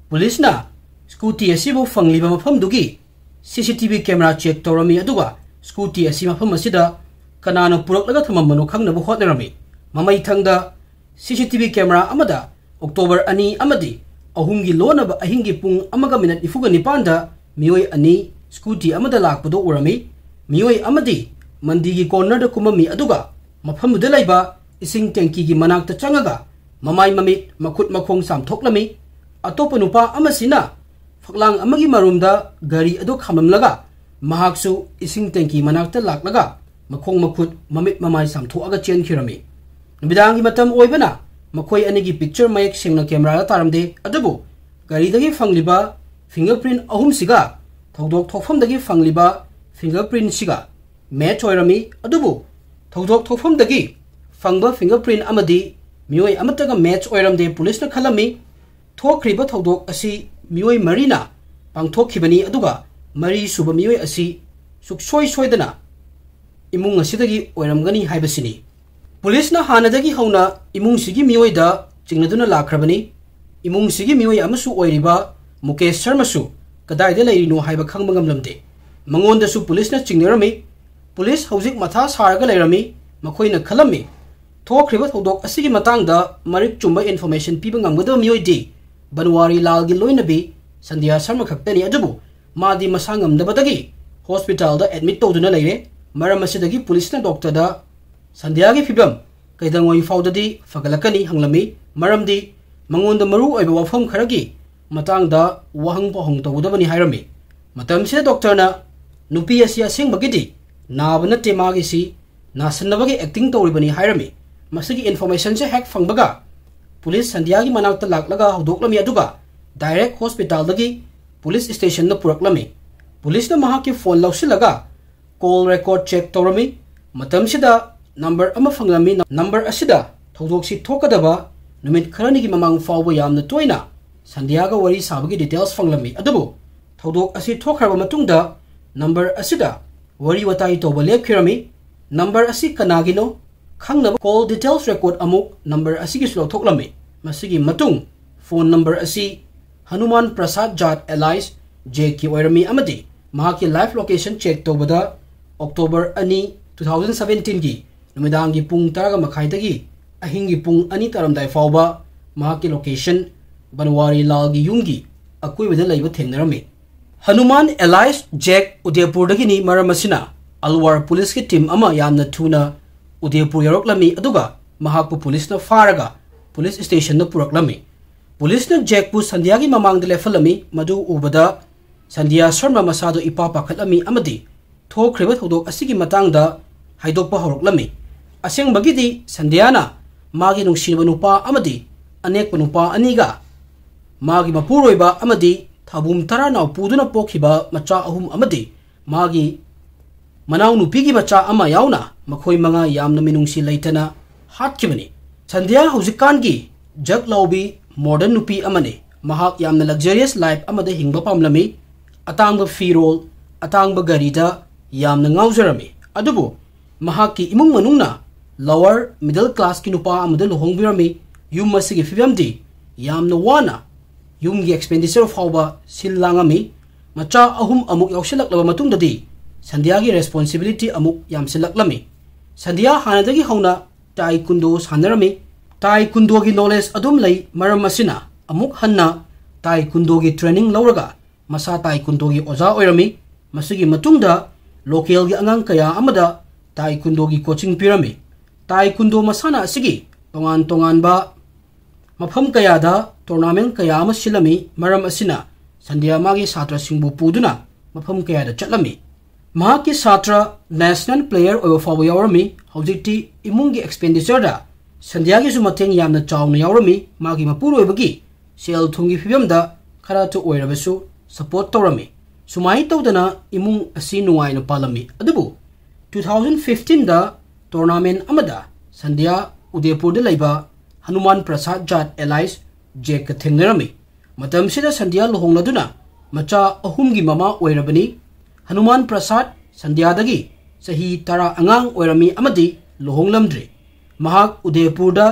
ꯄꯨꯂꯤꯁꯅ ꯁ꯭ꯀꯨꯇꯤ ꯑꯁꯤꯕꯨ ꯐꯪꯂꯤꯕ ꯃꯐꯝꯗꯨꯒꯤ ꯁꯤ C T V camera check ꯇꯧꯔꯝꯃꯤ, ꯑꯗꯨꯒ ꯁ꯭ꯀꯨꯇꯤ ꯑꯁꯤ ꯃꯐꯝ ꯑꯁꯤꯗ ꯀꯅꯥꯅ ꯄꯨꯔꯛꯂꯒ ꯊꯝꯃꯝꯕꯅꯣ ꯈꯪꯅꯕ ꯍꯣꯠꯅꯔꯝꯃꯤ꯫ ꯃꯃꯩꯊꯪꯗ ꯁꯤ ꯁꯤ ꯇꯤ ꯚꯤ ꯀꯦꯃꯦꯔꯥ ꯑꯃꯗ ꯑꯣꯛꯇꯣꯕꯔ ꯑꯅꯤ ꯑꯃꯗꯤ ꯑꯍꯨꯝꯒꯤ ꯂꯣꯟꯅꯕ ꯑꯍꯤꯡꯒꯤ ꯄꯨꯡ ꯑꯃꯒ ꯃꯤꯅꯠ ꯅꯤꯐꯨꯒ ꯅꯤꯄꯥꯟꯗ ꯃꯤꯑꯣꯏ ꯑꯅꯤ ꯁ꯭ꯀꯨꯇꯤ ꯑꯃꯗ ꯂꯥꯛꯄꯗꯨ ꯎꯔꯝꯃꯤ꯫ ꯃꯤꯑꯣꯏ ꯑꯃꯗꯤ ꯃꯟꯗꯤꯒꯤ ꯀꯣꯔꯅꯔꯗ ꯀꯨꯝꯃꯝꯃꯤ, ꯑꯗꯨꯒ ꯃꯐꯝꯗꯨꯗ ꯂꯩꯕ ꯏꯁꯤꯡ ꯇꯦꯡꯀꯤꯒꯤ ꯃꯅꯥꯛꯇ ꯆꯪꯉꯒ ꯃꯃꯥꯏ ꯃꯃꯤꯠ, ꯃꯈꯨꯠ ꯃꯈꯣꯡ ꯆꯥꯝꯊꯣꯛꯂꯝꯃꯤ꯫ ꯑꯇꯣꯞꯄ ꯅꯨꯄꯥ ꯑꯃꯁꯤꯅ ꯐꯛꯂꯥꯡ ꯑꯃꯒꯤ ꯃꯔꯨꯝꯗ ꯒꯥꯔꯤ ꯑꯗꯨ ꯈꯥꯝꯂꯝꯂꯒ ꯃꯍꯥꯛꯁꯨ ꯏꯁꯤꯡ ꯇꯦꯡꯀꯤ ꯃꯅꯥꯛꯇ ꯂꯥꯛꯂꯒ ꯃꯈꯣꯡ ꯃꯈꯨꯠ, ꯃꯃꯤꯠ ꯃꯃꯥꯏ ꯆꯥꯝꯊꯣꯛꯑꯒ ꯆꯦꯟꯈꯤꯔꯝꯃꯤ꯫ ꯅꯨꯃꯤꯗꯥꯡꯒꯤ ꯃꯇꯝ ꯑꯣꯏꯕꯅ ꯃꯈꯣꯏ ꯑꯅꯤꯒꯤ ꯄꯤꯛꯆꯔ ꯃꯌꯦꯛ ꯁꯦꯡꯅ ꯀꯦꯃꯦꯔꯥꯗ ꯇꯥꯔꯝꯗꯦ, ꯑꯗꯨꯕꯨ ꯒꯥꯔꯤꯗꯒꯤ ꯐꯪꯂꯤꯕ ꯐꯤꯡꯒꯔ ꯄ꯭ꯔꯤꯟ ꯑꯍꯨꯝꯁꯤꯒ ꯊꯧꯗꯣꯛ ꯊꯣꯛꯐꯝꯗꯒꯤ ꯐꯪꯂꯤꯕ ꯐꯤꯡꯒꯔ ꯄ꯭ꯔꯤꯟꯁꯤꯒ ꯃꯦꯠꯆ ꯑꯣꯏꯔꯝꯃꯤ꯫ ꯑꯗꯨꯕꯨ ꯊꯧꯗꯣꯛ ꯊꯣꯛꯐꯝꯗꯒꯤ ꯐꯪꯕ ꯐꯤꯡꯒꯔ ꯄ꯭ꯔꯤꯟ ꯑꯃꯗꯤ ꯃꯤꯑꯣꯏ ꯑꯃꯠꯇꯒ ꯃꯦꯠꯆ ꯑꯣꯏꯔꯝꯗꯦ꯫ ꯄꯨꯂꯤꯁꯅ ꯈꯜꯂꯝꯃꯤ, ꯊꯣꯛꯈ꯭ꯔꯤꯕ ꯊꯧꯗꯣꯛ ꯑꯁꯤ ꯃꯤꯑꯣꯏ ꯃꯔꯤꯅ ꯄꯥꯡꯊꯣꯛꯈꯤꯕꯅꯤ, ꯑꯗꯨꯒ ꯃꯔꯤ ꯁꯨꯕ ꯃꯤꯑꯣꯏ ꯑꯁꯤ ꯁꯨꯛꯁꯣꯏ ꯁꯣꯏꯗꯅ ꯏꯃꯨꯡ ꯑꯁꯤꯗꯒꯤ ꯑꯣꯏꯔꯝꯒꯅꯤ ꯍꯥꯏꯕꯁꯤꯅꯤ꯫ ꯄꯨꯂꯤꯁꯅ ꯍꯥꯟꯅꯗꯒꯤ ꯍꯧꯅ ꯏꯃꯨꯡꯁꯤꯒꯤ ꯃꯤꯑꯣꯏꯗ ꯆꯤꯡꯅꯗꯨꯅ ꯂꯥꯛꯈ꯭ꯔꯕꯅꯤ꯫ ꯏꯃꯨꯡꯁꯤꯒꯤ ꯃꯤꯑꯣꯏ ꯑꯃꯁꯨ ꯑꯣꯏꯔꯤꯕ ꯃꯨꯀꯦꯁ ꯁꯔꯃꯁꯨ ꯀꯗꯥꯏꯗ ꯂꯩꯔꯤꯅꯣ ꯍꯥꯏꯕ ꯈꯪꯕ ꯉꯝꯂꯝꯗꯦ꯫ ꯃꯉꯣꯟꯗꯁꯨ ꯄꯨꯂꯤꯁꯅ ꯆꯤꯡꯅꯔꯝꯃꯤ꯫ ꯄꯨꯂꯤꯁ ꯍꯧꯖꯤꯛ ꯃꯊꯥ ꯁꯥꯔꯒ ꯂꯩꯔꯝꯃꯤ꯫ ꯃꯈꯣꯏꯅ ꯈꯜꯂꯝꯃꯤ, ꯊꯣꯛꯈ꯭ꯔꯤꯕ ꯊꯧꯗꯣꯛ ꯑꯁꯤꯒꯤ ꯃꯇꯥꯡꯗ ꯃꯔꯤꯛ ꯆꯨꯝꯕ ꯏꯟꯐꯣꯔꯃꯦꯁꯟ ꯄꯤꯕ ꯉꯝꯒꯗꯕ ꯃꯤꯑꯣꯏꯗꯤ ꯕꯟꯋꯥꯔꯤ ꯂꯥꯜꯒꯤ ꯂꯣꯏꯅꯕꯤ ꯁꯟꯙ꯭ꯌꯥ ꯁꯔꯃ ꯈꯛꯇꯅꯤ꯫ ꯑꯗꯨꯕꯨ ꯃꯥꯗꯤ ꯃꯁꯥ ꯉꯝꯗꯕꯗꯒꯤ ꯍꯣꯁꯄꯤꯇꯥꯜꯗ ꯑꯦꯗꯃꯤꯠ ꯇꯧꯗꯨꯅ ꯂꯩꯔꯦ꯫ ꯃꯔꯝ ꯑꯁꯤꯗꯒꯤ ꯄꯨꯂꯤꯁꯅ ꯗꯣꯛꯇꯔꯗ ꯁꯟꯙ꯭ꯌꯥꯒꯤ ꯐꯤꯕꯝ ꯀꯩꯗꯧꯉꯩ ꯐꯥꯎꯗꯗꯤ ꯐꯒꯠꯂꯛꯀꯅꯤ ꯍꯪꯂꯝꯃꯤ, ꯃꯔꯝꯗꯤ ꯃꯉꯣꯟꯗ ꯃꯔꯨ ꯑꯣꯏꯕ ꯋꯥꯐꯝ ꯈꯔꯒꯤ ꯃꯇꯥꯡꯗ ꯋꯥꯍꯪ ꯄꯥꯎꯍꯪ ꯇꯧꯒꯗꯕꯅꯤ ꯍꯥꯏꯔꯝꯃꯤ꯫ ꯃꯇꯝꯁꯤꯗ ꯗꯣꯛꯇꯔꯅ ꯅꯨꯄꯤ ꯑꯁꯤ ꯑꯁꯦꯡꯕꯒꯤꯗꯤ ꯅꯥꯕ ꯅꯠꯇꯦ, ꯃꯥꯒꯤꯁꯤ ꯅꯥꯁꯤꯟꯅꯕꯒꯤ ꯑꯦꯛꯇꯤꯡ ꯇꯧꯔꯤꯕꯅꯤ ꯍꯥꯏꯔꯝꯃꯤ꯫ ꯃꯁꯤꯒꯤ ꯏꯟꯐꯣꯔꯃꯦꯁꯟꯁꯦ ꯍꯦꯛ ꯐꯪꯕꯒ ꯄꯨꯂꯤꯁ ꯁꯟꯙ꯭ꯌꯥꯒꯤ ꯃꯅꯥꯛꯇ ꯂꯥꯛꯂꯒ ꯍꯧꯗꯣꯛꯂꯝꯃꯤ, ꯑꯗꯨꯒ ꯗꯥꯏꯔꯦꯛ ꯍꯣꯁꯄꯤꯇꯥꯜꯗꯒꯤ ꯄꯨꯂꯤꯁ ꯁ꯭ꯇꯦꯁꯟꯗ ꯄꯨꯔꯛꯂꯝꯃꯤ꯫ ꯄꯨꯂꯤꯁꯅ ꯃꯍꯥꯛꯀꯤ ꯐꯣꯟ ꯂꯧꯁꯤꯜꯂꯒ ꯀꯣꯜ ꯔꯦꯀꯣꯔꯗ ꯆꯦꯛ ꯇꯧꯔꯝꯃꯤ꯫ ꯃꯇꯝꯁꯤꯗ ꯅꯝꯕꯔ ꯑꯃ ꯐꯪꯂꯝꯃꯤ꯫ ꯅꯝꯕꯔ ꯑꯁꯤꯗ ꯊꯧꯗꯣꯛꯁꯤ ꯊꯣꯛꯀꯗꯕ ꯅꯨꯃꯤꯠ ꯈꯔꯅꯤꯒꯤ ꯃꯃꯥꯡ ꯐꯥꯎꯕ ꯌꯥꯝꯅ ꯇꯣꯏꯅ ꯁꯟꯙ꯭ꯌꯥꯒ ꯋꯥꯔꯤ ꯁꯥꯕꯒꯤ ꯗꯤꯇꯦꯜꯁ ꯐꯪꯂꯝꯃꯤ꯫ ꯑꯗꯨꯕꯨ ꯊꯧꯗꯣꯛ ꯑꯁꯤ ꯊꯣꯛꯈ꯭ꯔꯕ ꯃꯇꯨꯡꯗ ꯅꯝꯕꯔ ꯑꯁꯤꯗ ꯋꯥꯔꯤ ꯋꯥꯇꯥꯏ ꯇꯧꯕ ꯂꯦꯞꯈꯤꯔꯝꯃꯤ꯫ ꯅꯝꯕꯔ ꯑꯁꯤ ꯀꯅꯥꯒꯤꯅꯣ ꯈꯪꯅꯕ ꯀꯣꯜ ꯗꯤꯇꯦꯜꯁ ꯔꯦꯀꯣꯔꯗ ꯑꯃꯨꯛ ꯅꯝꯕꯔ ꯑꯁꯤꯒꯤꯁꯨ ꯂꯧꯊꯣꯛꯂꯝꯃꯤ꯫ ꯃꯁꯤꯒꯤ ꯃꯇꯨꯡ ꯐꯣꯟ ꯅꯝꯕꯔ ꯑꯁꯤ ꯍꯅꯨꯃꯥꯟ ꯄ꯭ꯔꯁꯥꯗ ꯖꯥꯠ ꯑꯦꯂꯥꯏꯁ ꯖꯦꯛꯀꯤ ꯑꯣꯏꯔꯝꯃꯤ ꯑꯃꯗꯤ ꯃꯍꯥꯛꯀꯤ ꯂꯥꯏꯐ ꯂꯣꯀꯦꯁꯟ ꯆꯦꯛ ꯇꯧꯕꯗ ꯑꯣꯛꯇꯣꯕꯔ ꯑꯅꯤ, ꯇꯨ ꯊꯥꯎꯖꯟ ꯁꯕꯦꯟꯇꯤꯟꯒꯤ ꯅꯨꯃꯤꯗꯥꯡꯒꯤ ꯄꯨꯡ ꯇꯔꯥꯒ ꯃꯈꯥꯏꯗꯒꯤ ꯑꯍꯤꯡꯒꯤ ꯄꯨꯡ ꯑꯅꯤ ꯇꯥꯔꯝꯗꯥꯏ ꯐꯥꯎꯕ ꯃꯍꯥꯛꯀꯤ ꯂꯣꯀꯦꯁꯟ ꯕꯟꯋꯥꯔꯤ ꯂꯥꯜꯒꯤ ꯌꯨꯝꯒꯤ ꯑꯀꯣꯏꯕꯗ ꯂꯩꯕ ꯊꯦꯡꯅꯔꯝꯃꯤ꯫ ꯍꯅꯨꯃꯥꯟ ꯑꯦꯂꯥꯏꯁ ꯖꯦꯛ ꯎꯗꯦꯄꯨꯔꯗꯒꯤꯅꯤ꯫ ꯃꯔꯝ ꯑꯁꯤꯅ ꯑꯜꯋꯥꯔ ꯄꯨꯂꯤꯁꯀꯤ ꯇꯤꯝ ꯑꯃ ꯌꯥꯝꯅ ꯊꯨꯅ ꯎꯗꯦꯄꯨꯔ ꯌꯧꯔꯛꯂꯝꯃꯤ, ꯑꯗꯨꯒ ꯃꯍꯥꯛꯄꯨ ꯄꯨꯂꯤꯁꯅ ꯐꯥꯔꯒ ꯄꯨꯂꯤꯁ ꯁ꯭ꯇꯦꯁꯟꯗ ꯄꯨꯔꯛꯂꯝꯃꯤ꯫ ꯄꯨꯂꯤꯁꯅ ꯖꯦꯛꯄꯨ ꯁꯟꯙ꯭ꯌꯥꯒꯤ ꯃꯃꯥꯡꯗ ꯂꯦꯞꯍꯜꯂꯝꯃꯤ꯫ ꯃꯗꯨ ꯎꯕꯗ ꯁꯟꯙ꯭ꯌꯥ ꯁꯔꯃ ꯃꯁꯥꯗꯨ ꯏꯄꯥ ꯄꯥꯈꯠꯂꯝꯃꯤ ꯑꯃꯗꯤ ꯊꯣꯛꯈ꯭ꯔꯤꯕ ꯊꯧꯗꯣꯛ ꯑꯁꯤꯒꯤ ꯃꯇꯥꯡꯗ ꯍꯥꯏꯗꯣꯛꯄ ꯍꯧꯔꯛꯂꯝꯃꯤ꯫ ꯑꯁꯦꯡꯕꯒꯤꯗꯤ ꯁꯟꯙ꯭ꯌꯥꯅ ꯃꯥꯒꯤ ꯅꯨꯡꯁꯤꯔꯕ ꯅꯨꯄꯥ ꯑꯃꯗꯤ ꯑꯅꯦꯛꯄ ꯅꯨꯄꯥ ꯑꯅꯤꯒ ꯃꯥꯒꯤ ꯃꯄꯨꯔꯣꯏꯕ ꯑꯃꯗꯤ ꯑꯕꯨꯝ ꯇꯔꯥꯅꯥꯎ ꯄꯨꯗꯨꯅ ꯄꯣꯛꯈꯤꯕ ꯃꯆꯥ ꯑꯍꯨꯝ ꯑꯃꯗꯤ ꯃꯥꯒꯤ ꯃꯅꯥꯎꯅꯨꯄꯤꯒꯤ ꯃꯆꯥ ꯑꯃ ꯌꯥꯎꯅ ꯃꯈꯣꯏ ꯃꯉꯥ ꯌꯥꯝꯅ ꯃꯤꯅꯨꯡꯁꯤ ꯂꯩꯇꯅ ꯍꯥꯠꯈꯤꯕꯅꯤ꯫ ꯁꯟꯙ꯭ꯌꯥ ꯍꯧꯖꯤꯛꯀꯥꯟꯒꯤ ꯖꯛ ꯂꯥꯎꯕꯤ ꯃꯣꯗꯔꯟ ꯅꯨꯄꯤ ꯑꯃꯅꯤ꯫ ꯃꯍꯥꯛ ꯌꯥꯝꯅ luxurious life ꯑꯃꯗ ꯍꯤꯡꯕ ꯄꯥꯝꯂꯝꯃꯤ꯫ ꯑꯇꯥꯡꯕ ꯐꯤꯔꯣꯜ, ꯑꯇꯥꯡꯕ ꯒꯥꯔꯤꯗ ꯌꯥꯝꯅ ꯉꯥꯎꯖꯔꯝꯃꯤ꯫ ꯑꯗꯨꯕꯨ ꯃꯍꯥꯛꯀꯤ ꯏꯃꯨꯡ ꯃꯅꯨꯡꯅ lower middle classꯀꯤ ꯅꯨꯄꯥ ꯑꯃꯗ ꯂꯨꯍꯣꯡꯕꯤꯔꯝꯃꯤ꯫ ꯌꯨꯝ ꯑꯁꯤꯒꯤ ꯐꯤꯕꯝꯗꯤ ꯌꯥꯝꯅ ꯋꯥꯅ ꯌꯨꯝꯒꯤ expenditure ꯐꯥꯎꯕ ꯁꯤꯜ ꯂꯥꯡꯉꯝꯃꯤ꯫ ꯃꯆꯥ ꯑꯍꯨꯝ ꯑꯃꯨꯛ ꯌꯥꯎꯁꯤꯜꯂꯛꯂꯕ ꯃꯇꯨꯡꯗꯗꯤ ꯁꯟꯙ꯭ꯌꯥꯒꯤ responsibility ꯑꯃꯨꯛ ꯌꯥꯝꯁꯤꯜꯂꯛꯂꯝꯃꯤ꯫ ꯁꯟꯙ꯭ꯌꯥ ꯍꯥꯟꯅꯗꯒꯤ ꯍꯧꯅ ꯇꯥꯏꯀꯨꯟꯗꯣ ꯁꯥꯟꯅꯔꯝꯃꯤ꯫ ꯇꯥꯏꯀꯨꯟꯗꯣꯒꯤ knowledge ꯑꯗꯨꯝ ꯂꯩ꯫ ꯃꯔꯝ ꯑꯁꯤꯅ ꯑꯃꯨꯛ ꯍꯟꯅ ꯇꯥꯏꯀꯨꯟꯗꯣꯒꯤ training ꯂꯧꯔꯒ ꯃꯁꯥ ꯇꯥꯏꯀꯨꯟꯗꯣꯒꯤ ꯑꯣꯖꯥ ꯑꯣꯏꯔꯝꯃꯤ꯫ ꯃꯁꯤꯒꯤ ꯃꯇꯨꯡꯗ localꯒꯤ ꯑꯉꯥꯡ ꯀꯌꯥ ꯑꯃꯗ ꯇꯥꯏꯀꯨꯟꯗꯣꯒꯤ coaching ꯄꯤꯔꯝꯃꯤ꯫ ꯇꯥꯏꯀꯨꯟꯗꯣ ꯃꯁꯥꯟꯅ ꯑꯁꯤꯒꯤ ꯇꯣꯉꯥꯟ ꯇꯣꯉꯥꯟꯕ ꯃꯐꯝ ꯀꯌꯥꯗ tournament ꯀꯌꯥ ꯑꯃ ꯁꯤꯜꯂꯝꯃꯤ꯫ ꯃꯔꯝ ꯑꯁꯤꯅ ꯁꯟꯙ꯭ꯌꯥ ꯃꯥꯒꯤ ꯁꯥꯇ꯭ꯔꯁꯤꯡꯕꯨ ꯄꯨꯗꯨꯅ ꯃꯐꯝ ꯀꯌꯥꯗ ꯆꯠꯂꯝꯃꯤ꯫ ꯃꯍꯥꯛꯀꯤ ꯁꯥꯇ꯭ꯔ national player ꯑꯣꯏꯕ ꯐꯥꯎꯕ ꯌꯥꯎꯔꯝꯃꯤ꯫ ꯍꯧꯖꯤꯛꯇꯤ ꯏꯃꯨꯡꯒꯤ expenditure ꯗ ꯁꯟꯙ꯭ꯌꯥꯒꯤꯁꯨ ꯃꯇꯦꯡ ꯌꯥꯝꯅ ꯆꯥꯎꯅ ꯌꯥꯎꯔꯝꯃꯤ꯫ ꯃꯥꯒꯤ ꯃꯄꯨꯔꯣꯏꯕꯒꯤ ꯁꯦꯜ ꯊꯨꯝꯒꯤ ꯐꯤꯕꯝꯗ ꯈꯔꯇ ꯑꯣꯏꯔꯕꯁꯨ support ꯇꯧꯔꯝꯃꯤ꯫ ꯁꯨꯃꯥꯏꯅ ꯇꯧꯗꯅ ꯏꯃꯨꯡ ꯑꯁꯤ ꯅꯨꯡꯉꯥꯏꯅ ꯄꯥꯜꯂꯝꯃꯤ꯫ ꯑꯗꯨꯕꯨ two thousand fifteen ꯗ tournament ꯑꯃꯗ ꯁꯟꯙ꯭ꯌꯥ ꯎꯗꯦꯄꯨꯔꯗ ꯂꯩꯕ ꯍꯅꯨꯃꯥꯟ ꯄ꯭ꯔꯁꯥꯗ ꯖꯥꯠ alias ꯖꯦꯛꯀ ꯊꯦꯡꯅꯔꯝꯃꯤ꯫ ꯃꯇꯝꯁꯤꯗ ꯁꯟꯙ꯭ꯌꯥ ꯂꯨꯍꯣꯡꯂꯗꯨꯅ ꯃꯆꯥ ꯑꯍꯨꯝꯒꯤ ꯃꯃꯥ ꯑꯣꯏꯔꯕꯅꯤ꯫ ꯍꯅꯨꯃꯥꯟ ꯄ꯭ꯔꯁꯥꯗ ꯁꯟꯙ꯭ꯌꯥꯗꯒꯤ ꯆꯍꯤ ꯇꯔꯥ ꯑꯉꯥꯡ ꯑꯣꯏꯔꯝꯃꯤ ꯑꯃꯗꯤ ꯂꯨꯍꯣꯡꯂꯝꯗ꯭ꯔꯤ꯫ ꯃꯍꯥꯛ ꯎꯗꯦꯄꯨꯔꯗ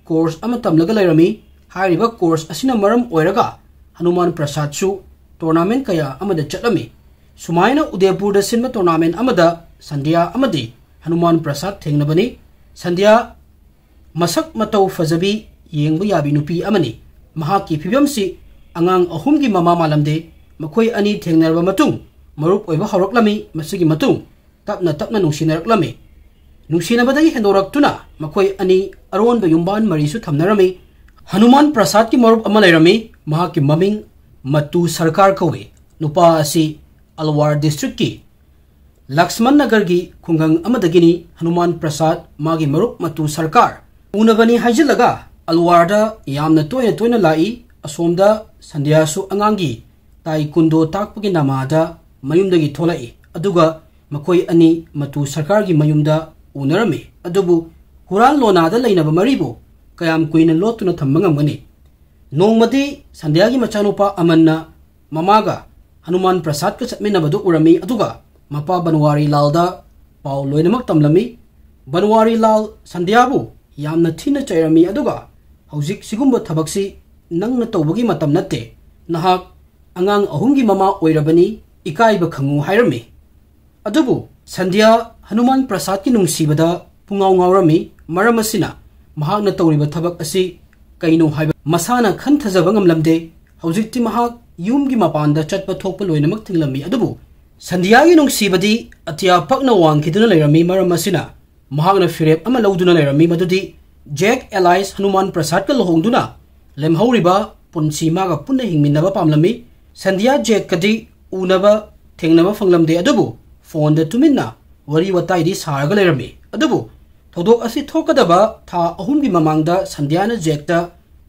course ꯑꯃ ꯇꯝꯂꯒ ꯂꯩꯔꯝꯃꯤ꯫ ꯍꯥꯏꯔꯤꯕ course ꯑꯁꯤꯅ ꯃꯔꯝ ꯑꯣꯏꯔꯒ ꯍꯅꯨꯃꯥꯟ ꯄ꯭ꯔꯁꯥꯗꯁꯨ tournament ꯀꯌꯥ ꯑꯃꯗ ꯆꯠꯂꯝꯃꯤ꯫ ꯁꯨꯃꯥꯏꯅ ꯎꯗꯦꯄꯨꯔꯗ ꯁꯤꯟꯕ tournament ꯑꯃꯗ ꯁꯟꯙ꯭ꯌꯥ ꯑꯃꯗꯤ ꯍꯅꯨꯃꯥꯟ ꯄ꯭ꯔꯁꯥꯗ ꯊꯦꯡꯅꯕꯅꯤ꯫ ꯁꯟꯙ꯭ꯌꯥ ꯃꯁꯛ ꯃꯇꯧ ꯐꯖꯕꯤ, ꯌꯦꯡꯕ ꯌꯥꯕꯤ ꯅꯨꯄꯤ ꯑꯃꯅꯤ꯫ ꯃꯍꯥꯛꯀꯤ ꯐꯤꯕꯝꯁꯤ ꯑꯉꯥꯡ ꯑꯍꯨꯝꯒꯤ ꯃꯃꯥ ꯃꯥꯜꯂꯝꯗꯦ꯫ ꯃꯈꯣꯏ ꯑꯅꯤ ꯊꯦꯡꯅꯔꯕ ꯃꯇꯨꯡ ꯃꯔꯨꯞ ꯑꯣꯏꯕ ꯍꯧꯔꯛꯂꯝꯃꯤ꯫ ꯃꯁꯤꯒꯤ ꯃꯇꯨꯡ ꯇꯞꯅ ꯇꯞꯅ ꯅꯨꯡꯁꯤꯅꯔꯛꯂꯝꯃꯤ꯫ ꯅꯨꯡꯁꯤꯅꯕꯗꯒꯤ ꯍꯦꯟꯗꯣꯔꯛꯇꯨꯅ ꯃꯈꯣꯏ ꯑꯅꯤ ꯑꯔꯣꯟꯕ ꯌꯨꯝꯕꯥꯟ ꯃꯔꯤꯁꯨ ꯊꯝꯅꯔꯝꯃꯤ꯫ ꯍꯅꯨꯃꯥꯟ ꯄ꯭ꯔꯁꯥꯗꯀꯤ ꯃꯔꯨꯞ ꯑꯃ ꯂꯩꯔꯝꯃꯤ꯫ ꯃꯍꯥꯛꯀꯤ ꯃꯃꯤꯡ ꯃꯇꯨ ꯁꯔꯀꯥꯔ ꯀꯧꯏ꯫ ꯅꯨꯄꯥ ꯑꯁꯤ ꯑꯜꯋꯥꯔ district ꯀꯤ ꯂꯛꯁꯃꯟ ꯅꯒꯔꯒꯤ ꯈꯨꯡꯒꯪ ꯑꯃꯗꯒꯤꯅꯤ꯫ ꯍꯅꯨꯃꯥꯟ ꯄ꯭ꯔꯁꯥꯗ ꯃꯥꯒꯤ ꯃꯔꯨꯞ ꯃꯇꯨ ꯁꯔꯀꯥꯔ ꯎꯅꯒꯅꯤ ꯍꯥꯏꯖꯤꯜꯂꯒ ꯑꯜꯋꯥꯔꯗ ꯌꯥꯝꯅ ꯇꯣꯏꯅ ꯇꯣꯏꯅ ꯂꯥꯛꯏ꯫ ꯑꯁꯣꯝꯗ ꯁꯟꯙ꯭ꯌꯥꯁꯨ ꯑꯉꯥꯡꯒꯤ ꯇꯥꯏꯀꯨꯟꯗꯣ ꯇꯥꯛꯄꯒꯤ ꯅꯃꯥꯗ ꯃꯌꯨꯝꯗꯒꯤ ꯊꯣꯛꯂꯛꯏ꯫ ꯑꯗꯨꯒ ꯃꯈꯣꯏ ꯑꯅꯤ ꯃꯇꯨ ꯁꯔꯀꯥꯔꯒꯤ ꯃꯌꯨꯝꯗ ꯎꯅꯔꯝꯃꯤ꯫ ꯑꯗꯨꯕꯨ ꯍꯨꯔꯥꯟ ꯂꯣꯅꯥꯗ ꯂꯩꯅꯕ ꯃꯔꯤꯕꯨ ꯀꯌꯥꯝ ꯀꯨꯏꯅ ꯂꯣꯠꯇꯨꯅ ꯊꯝꯕ ꯉꯝꯒꯅꯤ? ꯅꯣꯡꯃꯗꯤ ꯁꯟꯙ꯭ꯌꯥꯒꯤ ꯃꯆꯥꯅꯨꯄꯥ ꯑꯃꯟꯅ ꯃꯃꯥꯒ ꯍꯅꯨꯃꯥꯟ ꯄ꯭ꯔꯁꯥꯗꯀ ꯆꯠꯃꯤꯟꯅꯕꯗꯨ ꯎꯔꯝꯃꯤ꯫ ꯑꯗꯨꯒ ꯃꯄꯥ ꯕꯟꯋꯥꯔꯤ ꯂꯥꯜꯗ ꯄꯥꯎ ꯂꯣꯏꯅꯃꯛ ꯇꯝꯂꯝꯃꯤ꯫ ꯕꯟꯋꯥꯔꯤ ꯂꯥꯜ ꯁꯟꯙ꯭ꯌꯥꯕꯨ ꯌꯥꯝꯅ ꯊꯤꯅ ꯆꯩꯔꯝꯃꯤ꯫ ꯑꯗꯨꯒ "ꯍꯧꯖꯤꯛ ꯁꯤꯒꯨꯝꯕ ꯊꯕꯛꯁꯤ ꯅꯪꯅ ꯇꯧꯕꯒꯤ ꯃꯇꯝ ꯅꯠꯇꯦ꯫ ꯅꯍꯥꯛ ꯑꯉꯥꯡ ꯑꯍꯨꯝꯒꯤ ꯃꯃꯥ ꯑꯣꯏꯔꯕꯅꯤ, ꯏꯀꯥꯏꯕ ꯈꯪꯉꯨ" ꯍꯥꯏꯔꯝꯃꯤ꯫ ꯑꯗꯨꯕꯨ ꯁꯟꯙ꯭ꯌꯥ ꯍꯅꯨꯃꯥꯟ ꯄ꯭ꯔꯁꯥꯗꯀꯤ ꯅꯨꯡꯁꯤꯕꯗ ꯄꯨꯡꯉꯥꯎ ꯉꯥꯎꯔꯝꯃꯤ꯫ ꯃꯔꯝ ꯑꯁꯤꯅ ꯃꯍꯥꯛꯅ ꯇꯧꯔꯤꯕ ꯊꯕꯛ ꯑꯁꯤ ꯀꯩꯅꯣ ꯍꯥꯏꯕ ꯃꯁꯥꯅ ꯈꯟꯊꯖꯕ ꯉꯝꯂꯝꯗꯦ꯫ ꯍꯧꯖꯤꯛꯇꯤ ꯃꯍꯥꯛ ꯌꯨꯝꯒꯤ ꯃꯄꯥꯟꯗ ꯆꯠꯄ ꯊꯣꯛꯄ ꯂꯣꯏꯅꯃꯛ ꯊꯤꯡꯂꯝꯃꯤ꯫ ꯑꯗꯨꯕꯨ ꯁꯟꯙ꯭ꯌꯥꯒꯤ ꯅꯨꯡꯁꯤꯕꯗꯤ ꯑꯇꯤꯌꯥ ꯄꯛꯅ ꯋꯥꯡꯈꯤꯗꯨꯅ ꯂꯩꯔꯝꯃꯤ꯫ ꯃꯔꯝ ꯑꯁꯤꯅ ꯃꯍꯥꯛꯅ ꯐꯤꯔꯦꯞ ꯑꯃ ꯂꯧꯗꯨꯅ ꯂꯩꯔꯝꯃꯤ, ꯃꯗꯨꯗꯤ ꯖꯦꯛ ꯑꯦꯂꯥꯏꯁ ꯍꯅꯨꯃꯥꯟ ꯄ꯭ꯔꯁꯥꯗꯀ ꯂꯨꯍꯣꯡꯗꯨꯅ ꯂꯦꯝꯍꯧꯔꯤꯕ ꯄꯨꯟꯁꯤ ꯃꯥꯒ ꯄꯨꯟꯅ ꯍꯤꯡꯃꯤꯟꯅꯕ ꯄꯥꯝꯂꯝꯃꯤ꯫ ꯁꯟꯙ꯭ꯌꯥ ꯖꯦꯛꯀꯗꯤ ꯎꯅꯕ ꯊꯦꯡꯅꯕ ꯐꯪꯂꯝꯗꯦ, ꯑꯗꯨꯕꯨ ꯐꯣꯟꯗ ꯇꯨꯃꯤꯟꯅ ꯋꯥꯔꯤ ꯋꯥꯇꯥꯏꯗꯤ ꯁꯥꯔꯒ ꯂꯩꯔꯝꯃꯤ꯫ ꯑꯗꯨꯕꯨ ꯊꯧꯗꯣꯛ ꯑꯁꯤ ꯊꯣꯛꯀꯗꯕ ꯊꯥ ꯑꯍꯨꯝꯒꯤ ꯃꯃꯥꯡꯗ ꯁꯟꯙ꯭ꯌꯥꯅ ꯖꯦꯛꯇ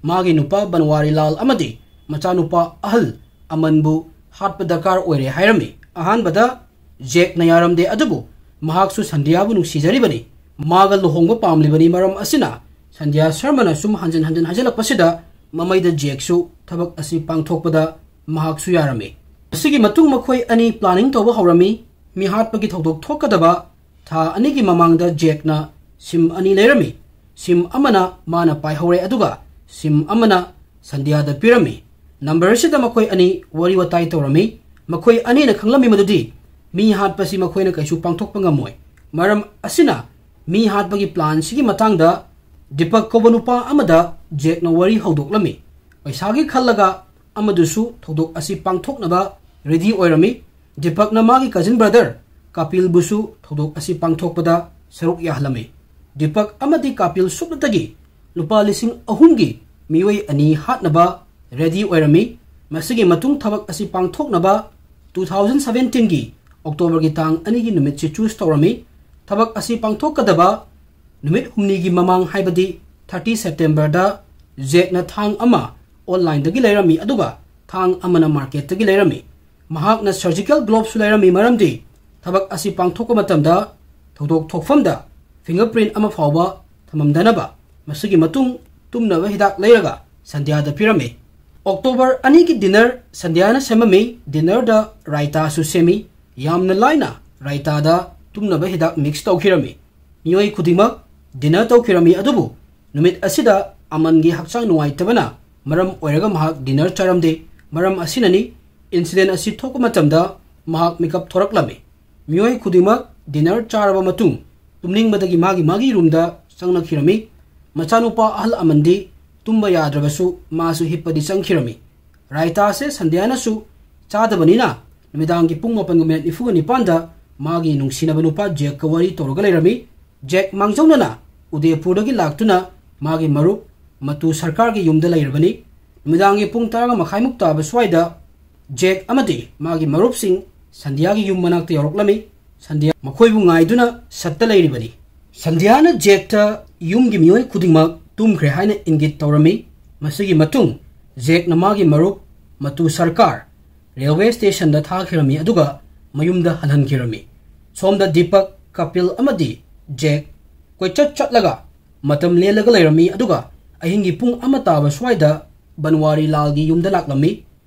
ꯃꯥꯒꯤ ꯅꯨꯄꯥ ꯕꯟꯋꯥꯔꯤ ꯂꯥꯜ ꯑꯃꯗꯤ ꯃꯆꯥꯅꯨꯄꯥ ꯑꯍꯜ ꯑꯃꯟꯕꯨ ꯍꯥꯠꯄ ꯗꯔꯀꯥꯔ ꯑꯣꯏꯔꯦ ꯍꯥꯏꯔꯝꯃꯤ꯫ ꯑꯍꯥꯟꯕꯗ ꯖꯦꯛꯅ ꯌꯥꯔꯝꯗꯦ, ꯑꯗꯨꯕꯨ ꯃꯍꯥꯛꯁꯨ ꯁꯟꯙ꯭ꯌꯥꯕꯨ ꯅꯨꯡꯁꯤꯖꯔꯤꯕꯅꯤ, ꯃꯥꯒ ꯂꯨꯍꯣꯡꯕ ꯄꯥꯝꯂꯤꯕꯅꯤ꯫ ꯃꯔꯝ ꯑꯁꯤꯅ ꯁꯟꯙ꯭ꯌꯥ ꯁꯔꯃꯅ ꯁꯨꯝ ꯍꯟꯖꯤꯟ ꯍꯟꯖꯤꯟ ꯍꯥꯏꯖꯤꯜꯂꯛꯄꯁꯤꯗ ꯃꯃꯩꯗ ꯖꯦꯛꯁꯨ ꯊꯕꯛ ꯑꯁꯤ ꯄꯥꯡꯊꯣꯛꯄꯗ ꯃꯍꯥꯛꯁꯨ ꯌꯥꯔꯝꯃꯤ꯫ ꯃꯁꯤꯒꯤ ꯃꯇꯨꯡ ꯃꯈꯣꯏ ꯑꯅꯤ ꯄ꯭ꯂꯥꯅꯤꯡ ꯇꯧꯕ ꯍꯧꯔꯝꯃꯤ꯫ ꯃꯤꯍꯥꯠꯄꯒꯤ ꯊꯧꯗꯣꯛ ꯊꯣꯛꯀꯗꯕ ꯊꯥ ꯑꯅꯤꯒꯤ ꯃꯃꯥꯡꯗ ꯖꯦꯛꯅ ꯁꯤꯝ ꯑꯅꯤ ꯂꯩꯔꯝꯃꯤ꯫ ꯁꯤꯝ ꯑꯃꯅ ꯃꯥꯅ ꯄꯥꯏꯍꯧꯔꯦ, ꯑꯗꯨꯒ ꯁꯤꯝ ꯑꯃꯅ ꯁꯟꯙ꯭ꯌꯥꯗ ꯄꯤꯔꯝꯃꯤ꯫ ꯅꯝꯕꯔ ꯑꯁꯤꯗ ꯃꯈꯣꯏ ꯑꯅꯤ ꯋꯥꯔꯤ ꯋꯥꯇꯥꯏ ꯇꯧꯔꯝꯃꯤ꯫ ꯃꯈꯣꯏ ꯑꯅꯤꯅ ꯈꯪꯂꯝꯃꯤ ꯃꯗꯨꯗꯤ ꯃꯤ ꯍꯥꯠꯄꯁꯤ ꯃꯈꯣꯏꯅ ꯀꯩꯁꯨ ꯄꯥꯡꯊꯣꯛꯄ ꯉꯝꯃꯣꯏ꯫ ꯃꯔꯝ ꯑꯁꯤꯅ ꯃꯤ ꯍꯥꯠꯄꯒꯤ ꯄ꯭ꯂꯥꯟꯁꯤꯒꯤ ꯃꯇꯥꯡꯗ ꯗꯤꯄꯛ ꯀꯧꯕ ꯅꯨꯄꯥ ꯑꯃꯗ ꯖꯦꯛꯅ ꯋꯥꯔꯤ ꯍꯧꯗꯣꯛꯂꯝꯃꯤ꯫ ꯄꯩꯁꯥꯒꯤ ꯈꯜꯂꯒ ꯑꯃꯗꯨꯁꯨ ꯊꯧꯗꯣꯛ ꯑꯁꯤ ꯄꯥꯡꯊꯣꯛꯅꯕ ꯔꯦꯗꯤ ꯑꯣꯏꯔꯝꯃꯤ꯫ ꯗꯤꯄꯛꯅ ꯃꯥꯒꯤ ꯀꯖꯤꯟ ꯕ꯭ꯔꯗꯔ ꯀꯥꯄꯤꯜꯕꯨꯁꯨ ꯊꯧꯗꯣꯛ ꯑꯁꯤ ꯄꯥꯡꯊꯣꯛꯄꯗ ꯁꯔꯨꯛ ꯌꯥꯍꯜꯂꯝꯃꯤ꯫ ꯗꯤꯄꯛ ꯑꯃꯗꯤ ꯀꯥꯄꯤꯜ ꯁꯨꯞꯅꯇꯒꯤ ꯂꯨꯄꯥ ꯂꯤꯁꯤꯡ ꯑꯍꯨꯝꯒꯤ ꯃꯤꯑꯣꯏ ꯑꯅꯤ ꯍꯥꯠꯅꯕ ꯔꯦꯗꯤ ꯑꯣꯏꯔꯝꯃꯤ꯫ ꯃꯁꯤꯒꯤ ꯃꯇꯨꯡ ꯊꯕꯛ ꯑꯁꯤ ꯄꯥꯡꯊꯣꯛꯅꯕ ꯇꯨ ꯊꯥꯎꯖꯟ ꯁꯚꯦꯟꯇꯤꯟꯒꯤ ꯑꯣꯛꯇꯣꯕꯔꯒꯤ ꯇꯥꯡ ꯑꯅꯤꯒꯤ ꯅꯨꯃꯤꯠꯁꯤ ꯆꯨꯁ ꯇꯧꯔꯝꯃꯤ꯫ ꯊꯕꯛ ꯑꯁꯤ ꯄꯥꯡꯊꯣꯛꯀꯗꯕ ꯅꯨꯃꯤꯠ ꯍꯨꯝꯅꯤꯒꯤ ꯃꯃꯥꯡ, ꯍꯥꯏꯕꯗꯤ ꯊꯥꯔꯇꯤ ꯁꯦꯞꯇꯦꯝꯕꯔꯗ ꯖꯦꯛꯅ ꯊꯥꯡ ꯑꯃ ꯑꯣꯟꯂꯥꯏꯟꯗꯒꯤ ꯂꯩꯔꯝꯃꯤ, ꯑꯗꯨꯒ ꯊꯥꯡ ꯑꯃꯅ ꯃꯥꯔꯀꯦꯠꯇꯒꯤ ꯂꯩꯔꯝꯃꯤ꯫ ꯃꯍꯥꯛꯅ ꯁꯔꯖꯤꯀꯦꯜ ꯒ꯭ꯂꯣꯕꯁꯨ ꯂꯩꯔꯝꯃꯤ, ꯃꯔꯝꯗꯤ ꯊꯕꯛ ꯑꯁꯤ ꯄꯥꯡꯊꯣꯛꯄ ꯃꯇꯝꯗ ꯊꯧꯗꯣꯛ ꯊꯣꯛꯐꯝꯗ ꯐꯤꯡꯒꯔ ꯄ꯭ꯔꯤꯟ ꯑꯃ ꯐꯥꯎꯕ ꯊꯝꯃꯝꯗꯅꯕ꯫ ꯃꯁꯤꯒꯤ ꯃꯇꯨꯡ ꯇꯨꯝꯅꯕ ꯍꯤꯗꯥꯛ ꯂꯩꯔꯒ ꯁꯟꯙ꯭ꯌꯥꯗ ꯄꯤꯔꯝꯃꯤ꯫ ꯑꯣꯛꯇꯣꯕꯔ ꯑꯅꯤꯒꯤ ꯗꯤꯅꯔ ꯁꯟꯙ꯭ꯌꯥꯅ ꯁꯦꯝꯃꯝꯃꯤ꯫ ꯗꯤꯅꯔꯗ ꯔꯥꯏꯇꯥꯁꯨ ꯁꯦꯝꯃꯤ꯫ ꯌꯥꯝꯅ ꯂꯥꯏꯅ ꯔꯥꯏꯇꯥꯗ ꯇꯨꯝꯅꯕ ꯍꯤꯗꯥꯛ ꯃꯤꯛꯁ ꯇꯧꯈꯤꯔꯝꯃꯤ꯫ ꯃꯤꯑꯣꯏ ꯈꯨꯗꯤꯡꯃꯛ ꯗꯤꯅꯔ ꯇꯧꯈꯤꯔꯝꯃꯤ, ꯑꯗꯨꯕꯨ ꯅꯨꯃꯤꯠ ꯑꯁꯤꯗ ꯑꯃꯟꯒꯤ ꯍꯛꯆꯥꯡ ꯅꯨꯡꯉꯥꯏꯇꯕꯅ ꯃꯔꯝ ꯑꯣꯏꯔꯒ ꯃꯍꯥꯛ ꯗꯤꯅꯔ ꯆꯥꯔꯝꯗꯦ꯫ ꯃꯔꯝ ꯑꯁꯤꯅꯅꯤ ꯏꯟꯁꯤꯗꯦꯟ ꯑꯁꯤ ꯊꯣꯛꯄ ꯃꯇꯝꯗ ꯃꯍꯥꯛ ꯃꯤꯀꯞ ꯊꯣꯔꯛꯂꯝꯃꯤ꯫ ꯃꯤꯑꯣꯏ ꯈꯨꯗꯤꯡꯃꯛ ꯗꯤꯅꯔ ꯆꯥꯔꯕ ꯃꯇꯨꯡ ꯇꯨꯝꯅꯤꯡꯕꯗꯒꯤ ꯃꯥꯒꯤ ꯃꯥꯒꯤ ꯔꯨꯝꯗ ꯆꯪꯅꯈꯤꯔꯝꯃꯤ꯫ ꯃꯆꯥꯅꯨꯄꯥ ꯑꯍꯜ ꯑꯃꯟꯗꯤ ꯇꯨꯝꯕ ꯌꯥꯗ꯭ꯔꯕꯁꯨ ꯃꯥꯁꯨ ꯍꯤꯞꯄꯗꯤ ꯆꯪꯈꯤꯔꯝꯃꯤ꯫ ꯔꯥꯏꯇꯥꯁꯦ ꯁꯟꯙ꯭ꯌꯥꯅꯁꯨ ꯆꯥꯗꯕꯅꯤꯅ ꯅꯨꯃꯤꯗꯥꯡꯒꯤ ꯄꯨꯡ ꯃꯥꯄꯟꯒ ꯃꯤꯅꯠ ꯅꯤꯐꯨꯒ ꯅꯤꯄꯥꯟꯗ ꯃꯥꯒꯤ ꯅꯨꯡꯁꯤꯅꯕ ꯅꯨꯄꯥ ꯖꯦꯛꯀ ꯋꯥꯔꯤ ꯇꯧꯔꯒ ꯂꯩꯔꯝꯃꯤ꯫ ꯖꯦꯛ ꯃꯥꯡꯖꯧꯅꯅ ꯎꯗꯦꯄꯨꯔꯗꯒꯤ ꯂꯥꯛꯇꯨꯅ ꯃꯥꯒꯤ ꯃꯔꯨꯞ ꯃꯇꯨ ꯁꯔꯀꯥꯔꯒꯤ ꯌꯨꯝꯗ ꯂꯩꯔꯕꯅꯤ꯫ ꯅꯨꯃꯤꯗꯥꯡꯒꯤ ꯄꯨꯡ ꯇꯔꯥꯒ ꯃꯈꯥꯏꯃꯨꯛ ꯇꯥꯕ ꯁ꯭ꯋꯥꯏꯗ ꯖꯦꯛ ꯑꯃꯗꯤ ꯃꯥꯒꯤ ꯃꯔꯨꯞꯁꯤꯡ ꯁꯟꯙ꯭ꯌꯥꯒꯤ ꯌꯨꯝ ꯃꯅꯥꯛꯇ ꯌꯧꯔꯛꯂꯝꯃꯤ꯫ ꯁꯟꯙ꯭ꯌꯥ ꯃꯈꯣꯏꯕꯨ ꯉꯥꯏꯗꯨꯅ ꯁꯠꯇ ꯂꯩꯔꯤꯕꯅꯤ꯫ ꯁꯟꯙ꯭ꯌꯥꯅ ꯖꯦꯛꯇ ꯌꯨꯝꯒꯤ ꯃꯤꯑꯣꯏ ꯈꯨꯗꯤꯡꯃꯛ ꯇꯨꯝꯈ꯭ꯔꯦ ꯍꯥꯏꯅ ꯏꯪꯒꯤꯠ ꯇꯧꯔꯝꯃꯤ꯫ ꯃꯁꯤꯒꯤ ꯃꯇꯨꯡ ꯖꯦꯛꯅ ꯃꯥꯒꯤ ꯃꯔꯨꯞ ꯃꯇꯨ ꯁꯔꯀꯥꯔ ꯔꯦꯜꯋꯦ ꯁ꯭ꯇꯦꯁꯟꯗ ꯊꯥꯈꯤꯔꯝꯃꯤ, ꯑꯗꯨꯒ ꯃꯌꯨꯝꯗ ꯍꯜꯍꯟꯈꯤꯔꯝꯃꯤ꯫ ꯁꯣꯝꯗ ꯗꯤꯄꯛ, ꯀꯄꯤꯜ ꯑꯃꯗꯤ ꯖꯦꯛ ꯀꯣꯏꯆꯠ ꯆꯠꯂꯒ ꯃꯇꯝ ꯂꯦꯜꯂꯒ ꯂꯩꯔꯝꯃꯤ, ꯑꯗꯨꯒ ꯑꯍꯤꯡꯒꯤ ꯄꯨꯡ ꯑꯃ ꯇꯥꯕ ꯁ꯭ꯋꯥꯏꯗ ꯕꯟꯋꯥꯔꯤ ꯂꯥꯜꯒꯤ ꯌꯨꯝꯗ ꯂꯥꯛꯂꯝꯃꯤ꯫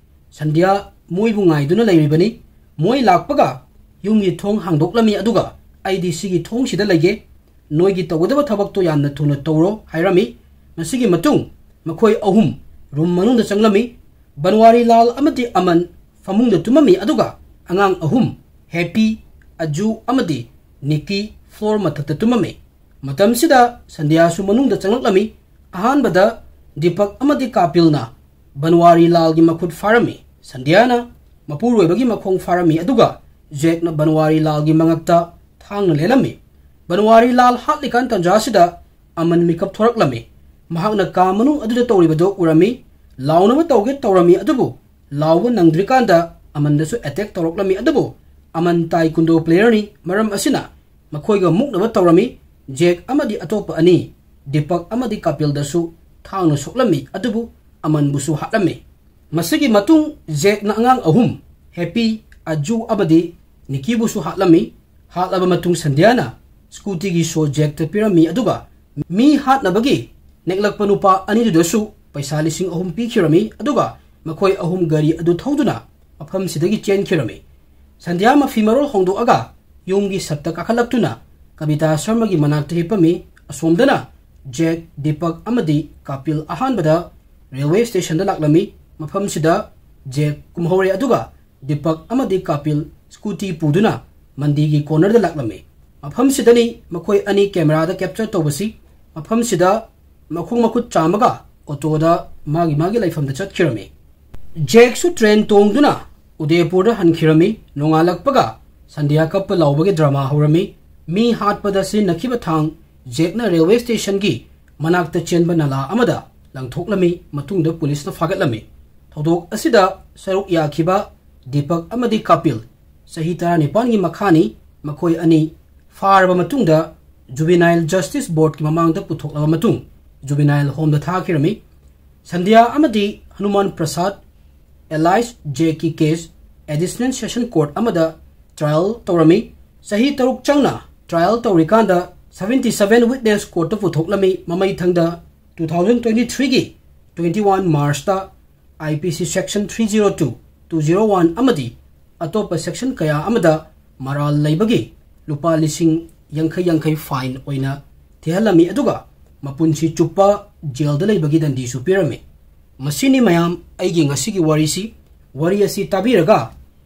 ꯁꯟꯙ꯭ꯌꯥ ꯃꯣꯏꯕꯨ ꯉꯥꯏꯗꯨꯅ ꯂꯩꯔꯤꯕꯅꯤ꯫ ꯃꯣꯏ ꯂꯥꯛꯄꯒ ꯌꯨꯝꯒꯤ ꯊꯣꯡ ꯍꯥꯡꯗꯣꯛꯂꯝꯃꯤ, ꯑꯗꯨꯒ "ꯑꯩꯗꯤ ꯁꯤꯒꯤ ꯊꯣꯡꯁꯤꯗ ꯂꯩꯒꯦ, ꯅꯣꯏꯒꯤ ꯇꯧꯒꯗꯕ ꯊꯕꯛꯇꯣ ꯌꯥꯝꯅ ꯊꯨꯅ ꯇꯧꯔꯣ" ꯍꯥꯏꯔꯝꯃꯤ꯫ ꯃꯁꯤꯒꯤ ꯃꯇꯨꯡ ꯃꯈꯣꯏ ꯑꯍꯨꯝ ꯔꯨꯝ ꯃꯅꯨꯡꯗ ꯆꯪꯂꯝꯃꯤ꯫ ꯕꯟꯋꯥꯔꯤ ꯂꯥꯜ ꯑꯃꯗꯤ ꯑꯃꯟ ꯐꯃꯨꯡꯗ ꯇꯨꯝꯃꯝꯃꯤ, ꯑꯗꯨꯒ ꯑꯉꯥꯡ ꯑꯍꯨꯝ, ꯍꯦꯄꯤ, ꯑꯖꯨ ꯑꯃꯗꯤ ꯅꯤꯛꯀꯤ, ꯐ꯭ꯂꯣꯔ ꯃꯊꯛꯇ ꯇꯨꯝꯃꯝꯃꯤ꯫ ꯃꯇꯝꯁꯤꯗ ꯁꯟꯙ꯭ꯌꯥꯁꯨ ꯃꯅꯨꯡꯗ ꯆꯪꯂꯛꯂꯝꯃꯤ꯫ ꯑꯍꯥꯟꯕꯗ ꯗꯤꯄꯛ ꯑꯃꯗꯤ ꯀꯥꯄꯤꯜꯅ ꯕꯟꯋꯥꯔꯤ ꯂꯥꯜꯒꯤ ꯃꯈꯨꯠ ꯐꯥꯔꯝꯃꯤ꯫ ꯁꯟꯙ꯭ꯌꯥꯅ ꯃꯄꯨꯔꯣꯏꯕꯒꯤ ꯃꯈꯣꯡ ꯐꯥꯔꯝꯃꯤ, ꯑꯗꯨꯒ ꯖꯦꯛꯅ ꯕꯟꯋꯥꯔꯤ ꯂꯥꯜꯒꯤ ꯃꯉꯛꯇ ꯊꯥꯡꯅ ꯂꯦꯜꯂꯝꯃꯤ꯫ ꯕꯟꯋꯥꯔꯤ ꯂꯥꯜ ꯍꯥꯠꯂꯤꯀꯥꯟ ꯇꯟꯖꯥꯁꯤꯗ ꯑꯃꯟ ꯃꯤꯀꯞ ꯊꯣꯔꯛꯂꯝꯃꯤ꯫ ꯃꯍꯥꯛꯅ ꯀꯥ ꯃꯅꯨꯡ ꯑꯗꯨꯗ ꯇꯧꯔꯤꯕꯗꯨ ꯎꯔꯝꯃꯤ꯫ ꯂꯥꯎꯅꯕ ꯇꯧꯒꯦ ꯇꯧꯔꯝꯃꯤ, ꯑꯗꯨꯕꯨ ꯂꯥꯎꯕ ꯅꯪꯗ꯭ꯔꯤꯀꯥꯟꯗ ꯑꯃꯟꯗꯁꯨ ꯑꯦꯇꯦꯛ ꯇꯧꯔꯛꯂꯝꯃꯤ꯫ ꯑꯗꯨꯕꯨ ꯑꯃꯟ ꯇꯥꯏꯀꯨꯟꯗꯣ ꯄ꯭ꯂꯦꯌꯔꯅꯤ, ꯃꯔꯝ ꯑꯁꯤꯅ ꯃꯈꯣꯏꯒ ꯃꯨꯛꯅꯕ ꯇꯧꯔꯝꯃꯤ꯫ ꯖꯦꯛ ꯑꯃꯗꯤ ꯑꯇꯣꯞꯄ ꯑꯅꯤ, ꯗꯤꯄꯛ ꯑꯃꯗꯤ ꯀꯥꯄꯤꯜꯗꯁꯨ ꯊꯥꯡꯅ ꯁꯣꯛꯂꯝꯃꯤ, ꯑꯗꯨꯕꯨ ꯑꯃꯟꯕꯨꯁꯨ ꯍꯥꯠꯂꯝꯃꯤ꯫ ꯃꯁꯤꯒꯤ ꯃꯇꯨꯡ ꯖꯦꯛꯅ ꯑꯉꯥꯡ ꯑꯍꯨꯝ, ꯍꯦꯄꯤ, ꯑꯖꯨ ꯑꯃꯗꯤ ꯅꯤꯀꯤꯕꯨꯁꯨ ꯍꯥꯠꯂꯝꯃꯤ꯫ ꯍꯥꯠꯂꯕ ꯃꯇꯨꯡ ꯁꯟꯙ꯭ꯌꯥꯅ ꯁ꯭ꯀꯨꯇꯤꯒꯤ ꯁꯣ ꯖꯦꯛꯇ ꯄꯤꯔꯝꯃꯤ, ꯑꯗꯨꯒ ꯃꯤ ꯍꯥꯠꯅꯕꯒꯤ ꯅꯦꯛꯂꯛꯄ ꯅꯨꯄꯥ ꯑꯅꯤꯗꯨꯗꯁꯨ ꯄꯩꯁꯥ ꯂꯤꯁꯤꯡ ꯑꯍꯨꯝ ꯄꯤꯈꯤꯔꯝꯃꯤ, ꯑꯗꯨꯒ ꯃꯈꯣꯏ ꯑꯍꯨꯝ ꯒꯥꯔꯤ ꯑꯗꯨ ꯊꯧꯗꯨꯅ ꯃꯐꯝꯁꯤꯗꯒꯤ ꯆꯦꯟꯈꯤꯔꯝꯃꯤ꯫ ꯁꯟꯙ꯭ꯌꯥ ꯃꯐꯤ ꯃꯔꯣꯜ ꯍꯣꯡꯗꯣꯛꯑꯒ ꯌꯨꯝꯒꯤ ꯁꯠꯇ ꯀꯥꯈꯠꯂꯛꯇꯨꯅ ꯀꯕꯤꯇꯥ ꯁꯔꯃꯒꯤ ꯃꯅꯥꯛꯇ ꯍꯤꯞꯄꯝꯃꯤ꯫ ꯑꯁꯣꯝꯗꯅ ꯖꯦꯛ, ꯗꯤꯄꯛ ꯑꯃꯗꯤ ꯀꯥꯄꯤꯜ ꯑꯍꯥꯟꯕꯗ ꯔꯦꯜꯋꯦ ꯁ꯭ꯇꯦꯁꯟꯗ ꯂꯥꯛꯂꯝꯃꯤ꯫ ꯃꯐꯝꯁꯤꯗ ꯖꯦꯛ ꯀꯨꯝꯍꯧꯔꯦ, ꯑꯗꯨꯒ ꯗꯤꯄꯛ ꯑꯃꯗꯤ ꯀꯥꯄꯤꯜ ꯁ꯭ꯀꯨꯇꯤ ꯄꯨꯗꯨꯅ ꯃꯟꯗꯤꯒꯤ ꯀꯣꯔꯅꯔꯗ ꯂꯥꯛꯂꯝꯃꯤ꯫ ꯃꯐꯝꯁꯤꯗꯅꯤ ꯃꯈꯣꯏ ꯑꯅꯤ ꯀꯦꯃꯦꯔꯥꯗ ꯀꯦꯞꯆꯔ ꯇꯧꯕꯁꯤ꯫ ꯃꯐꯝꯁꯤꯗ ꯃꯈꯣꯡ ꯃꯈꯨꯠ ꯆꯥꯝꯃꯒ ꯑꯣꯇꯣꯗ ꯃꯥꯒꯤ ꯃꯥꯒꯤ ꯂꯩꯐꯝꯗ ꯆꯠꯈꯤꯔꯝꯃꯤ꯫ ꯖꯦꯛꯁꯨ ꯇ꯭ꯔꯦꯟ ꯇꯣꯡꯗꯨꯅ ꯎꯗꯦꯄꯨꯔꯗ ꯍꯟꯈꯤꯔꯝꯃꯤ꯫ ꯅꯣꯡꯉꯥꯜꯂꯛꯄꯒ ꯁꯟꯙ꯭ꯌꯥ ꯀꯞꯄ ꯂꯥꯎꯕꯒꯤ ꯗ꯭ꯔꯃꯥ ꯍꯧꯔꯝꯃꯤ꯫ ꯃꯤ ꯍꯥꯠꯄꯗ ꯁꯤꯖꯤꯟꯅꯈꯤꯕ ꯊꯥꯡ ꯖꯦꯛꯅ ꯔꯦꯜꯋꯦ ꯁ꯭ꯇꯦꯁꯟꯒꯤ ꯃꯅꯥꯛꯇ ꯆꯦꯟꯕ ꯅꯂꯥ ꯑꯃꯗ ꯂꯪꯊꯣꯛꯂꯝꯃꯤ꯫ ꯃꯇꯨꯡꯗ ꯄꯨꯂꯤꯁꯅ ꯐꯥꯒꯠꯂꯝꯃꯤ꯫ ꯊꯧꯗꯣꯛ ꯑꯁꯤꯗ ꯁꯔꯨꯛ ꯌꯥꯈꯤꯕ ꯗꯤꯄꯛ ꯑꯃꯗꯤ ꯀꯥꯄꯤꯜ, ꯆꯍꯤ ꯇꯔꯥꯅꯤꯄꯥꯟꯒꯤ ꯃꯈꯥꯅꯤ꯫ ꯃꯈꯣꯏ ꯑꯅꯤ ꯐꯥꯔꯕ ꯃꯇꯨꯡꯗ ꯖꯨꯕꯤꯅꯥꯏꯜ ꯖꯁꯇꯤꯁ ꯕꯣꯔꯗꯀꯤ ꯃꯃꯥꯡꯗ ꯄꯨꯊꯣꯛꯂꯕ ꯃꯇꯨꯡ ꯖꯨꯕꯤꯅꯥꯏꯜ ꯍꯣꯝꯗ ꯊꯥꯈꯤꯔꯝꯃꯤ꯫ ꯁꯟꯙ꯭ꯌꯥ ꯑꯃꯗꯤ ꯍꯅꯨꯃꯥꯟ ꯄ꯭ꯔꯁꯥꯗ ꯑꯦꯂꯥꯏꯁ ꯖꯦꯛꯀꯤ ꯀꯦꯁ ꯑꯦꯗꯤꯁꯅꯦꯜ ꯁꯦꯁꯟ ꯀꯣꯔꯠ ꯑꯃꯗ ꯇ꯭ꯔꯥꯏꯌꯦꯜ ꯇꯧꯔꯝꯃꯤ꯫ ꯆꯍꯤ ꯇꯔꯨꯛ ꯆꯪꯅ ꯇ꯭ꯔꯥꯏꯌꯦꯜ ꯇꯧꯔꯤꯀꯥꯟꯗ seventy seven ꯋꯤꯠꯅꯦꯁ ꯀꯣꯔꯠꯇ ꯄꯨꯊꯣꯛꯂꯝꯃꯤ꯫ ꯃꯃꯩꯊꯪꯗ two thousand twenty threeꯒꯤ twenty one ꯃꯥꯔꯆꯇ I P C section three zero two, two zero one ꯑꯃꯗꯤ ꯑꯇꯣꯞꯄ section ꯀꯌꯥ ꯑꯃꯗ ꯃꯔꯥꯜ ꯂꯩꯕꯒꯤ ꯂꯨꯄꯥ ꯂꯤꯁꯤꯡ ꯌꯥꯡꯈꯩ ꯌꯥꯡꯈꯩ fine ꯑꯣꯏꯅ ꯊꯤꯍꯜꯂꯝꯃꯤ, ꯑꯗꯨꯒ ꯃꯄꯨꯟꯁꯤ ꯆꯨꯞꯄ ꯖꯦꯜꯗ ꯂꯩꯕꯒꯤ ꯗꯟꯗꯤꯁꯨ ꯄꯤꯔꯝꯃꯤ꯫ ꯃꯁꯤꯅꯤ ꯃꯌꯥꯝ ꯑꯩꯒꯤ ꯉꯁꯤꯒꯤ ꯋꯥꯔꯤꯁꯤ꯫ ꯋꯥꯔꯤ ꯑꯁꯤ ꯇꯥꯕꯤꯔꯒ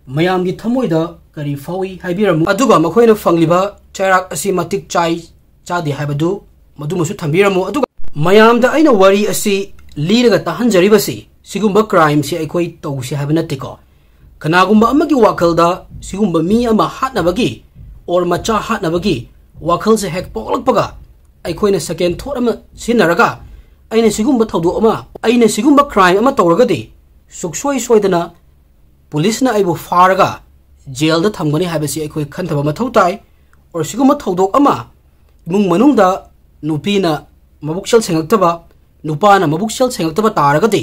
ꯃꯌꯥꯝꯒꯤ ꯊꯃꯣꯏꯗ ꯀꯔꯤ ꯐꯥꯎꯏ ꯍꯥꯏꯕꯤꯔꯝꯃꯨ, ꯑꯗꯨꯒ ꯃꯈꯣꯏꯅ ꯐꯪꯂꯤꯕ ꯆꯩꯔꯥꯛ ꯑꯁꯤ ꯃꯇꯤꯛ ꯆꯥꯏ ꯆꯥꯗꯦ ꯍꯥꯏꯕꯗꯨ ꯃꯗꯨꯃꯁꯨ ꯊꯝꯕꯤꯔꯝꯃꯨ꯫ ꯑꯗꯨꯒ ꯃꯌꯥꯝꯗ ꯑꯩꯅ ꯋꯥꯔꯤ ꯑꯁꯤ ꯂꯤꯔꯒ ꯇꯥꯍꯟꯖꯔꯤꯕꯁꯤ, ꯁꯤꯒꯨꯝꯕ crimeꯁꯤ ꯑꯩꯈꯣꯏ ꯇꯧꯁꯤ ꯍꯥꯏꯕ ꯅꯠꯇꯦꯀꯣ꯫ ꯀꯅꯥꯒꯨꯝꯕ ꯑꯃꯒꯤ ꯋꯥꯈꯜꯗ ꯁꯤꯒꯨꯝꯕ ꯃꯤ ꯑꯃ ꯍꯥꯠꯅꯕꯒꯤ or ꯃꯆꯥ ꯍꯥꯠꯅꯕꯒꯤ ꯋꯥꯈꯜꯁꯦ ꯍꯦꯛ ꯄꯣꯛꯂꯛꯄꯒ, ꯑꯩꯈꯣꯏꯅ second thought ꯑꯃ ꯁꯤꯖꯤꯟꯅꯔꯒ, ꯑꯩꯅ ꯁꯤꯒꯨꯝꯕ ꯊꯧꯗꯣꯛ ꯑꯃ, ꯑꯩꯅ ꯁꯤꯒꯨꯝꯕ crime ꯑꯃ ꯇꯧꯔꯒꯗꯤ ꯁꯨꯛꯁꯣꯏ ꯁꯣꯏꯗꯅ ꯄꯨꯂꯤꯁꯅ ꯑꯩꯕꯨ ꯐꯥꯔꯒ ꯖꯦꯜꯗ ꯊꯝꯒꯅꯤ ꯍꯥꯏꯕꯁꯤ ꯑꯩꯈꯣꯏ ꯈꯟꯊꯕ ꯃꯊꯧ ꯇꯥꯏ꯫ Or ꯁꯤꯒꯨꯝꯕ ꯊꯧꯗꯣꯛ ꯑꯃ ꯏꯃꯨꯡ ꯃꯅꯨꯡꯗ ꯅꯨꯄꯤꯅ ꯃꯕꯨꯛꯆꯦꯜ ꯁꯦꯡꯉꯛꯇꯕ, ꯅꯨꯄꯥꯅ ꯃꯕꯨꯛꯆꯦꯜ ꯁꯦꯡꯉꯛꯇꯕ ꯇꯥꯔꯒꯗꯤ,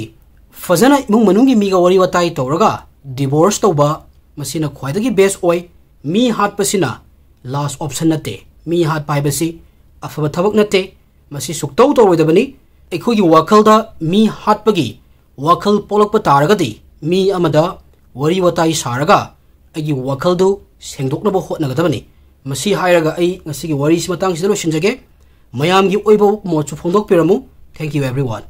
ꯐꯖꯅ ꯏꯃꯨꯡ ꯃꯅꯨꯡꯒꯤ ꯃꯤꯒ ꯋꯥꯔꯤ ꯋꯥꯇꯥꯏ ꯇꯧꯔꯒ divorce ꯇꯧꯕ, ꯃꯁꯤꯅ ꯈ꯭ꯋꯥꯏꯗꯒꯤ best ꯑꯣꯏ꯫ ꯃꯤ ꯍꯥꯠꯄꯁꯤꯅ last option ꯅꯠꯇꯦ꯫ ꯃꯤ ꯍꯥꯠꯄ ꯍꯥꯏꯕꯁꯤ ꯑꯐꯕ ꯊꯕꯛ ꯅꯠꯇꯦ꯫ ꯃꯁꯤ ꯁꯨꯛꯇꯧ ꯇꯧꯔꯣꯏꯗꯕꯅꯤ꯫ ꯑꯩꯈꯣꯏꯒꯤ ꯋꯥꯈꯜꯗ ꯃꯤ ꯍꯥꯠꯄꯒꯤ ꯋꯥꯈꯜ ꯄꯣꯛꯂꯛꯄ ꯇꯥꯔꯒꯗꯤ, ꯃꯤ ꯑꯃꯗ ꯋꯥꯔꯤ ꯋꯥꯇꯥꯏ ꯁꯥꯔꯒ ꯑꯩꯒꯤ ꯋꯥꯈꯜꯗꯨ ꯁꯦꯡꯗꯣꯛꯅꯕ ꯍꯣꯠꯅꯒꯗꯕꯅꯤ꯫ ꯃꯁꯤ ꯍꯥꯏꯔꯒ ꯑꯩ ꯉꯁꯤꯒꯤ ꯋꯥꯔꯤꯁꯤ ꯃꯇꯥꯡꯁꯤꯗ ꯂꯣꯏꯁꯤꯟꯖꯒꯦ꯫ ꯃꯌꯥꯝꯒꯤ ꯑꯣꯏꯕ ꯃꯣꯠꯁꯨ ꯐꯣꯡꯗꯣꯛꯄꯤꯔꯝꯃꯨ꯫ Thank you everyone꯫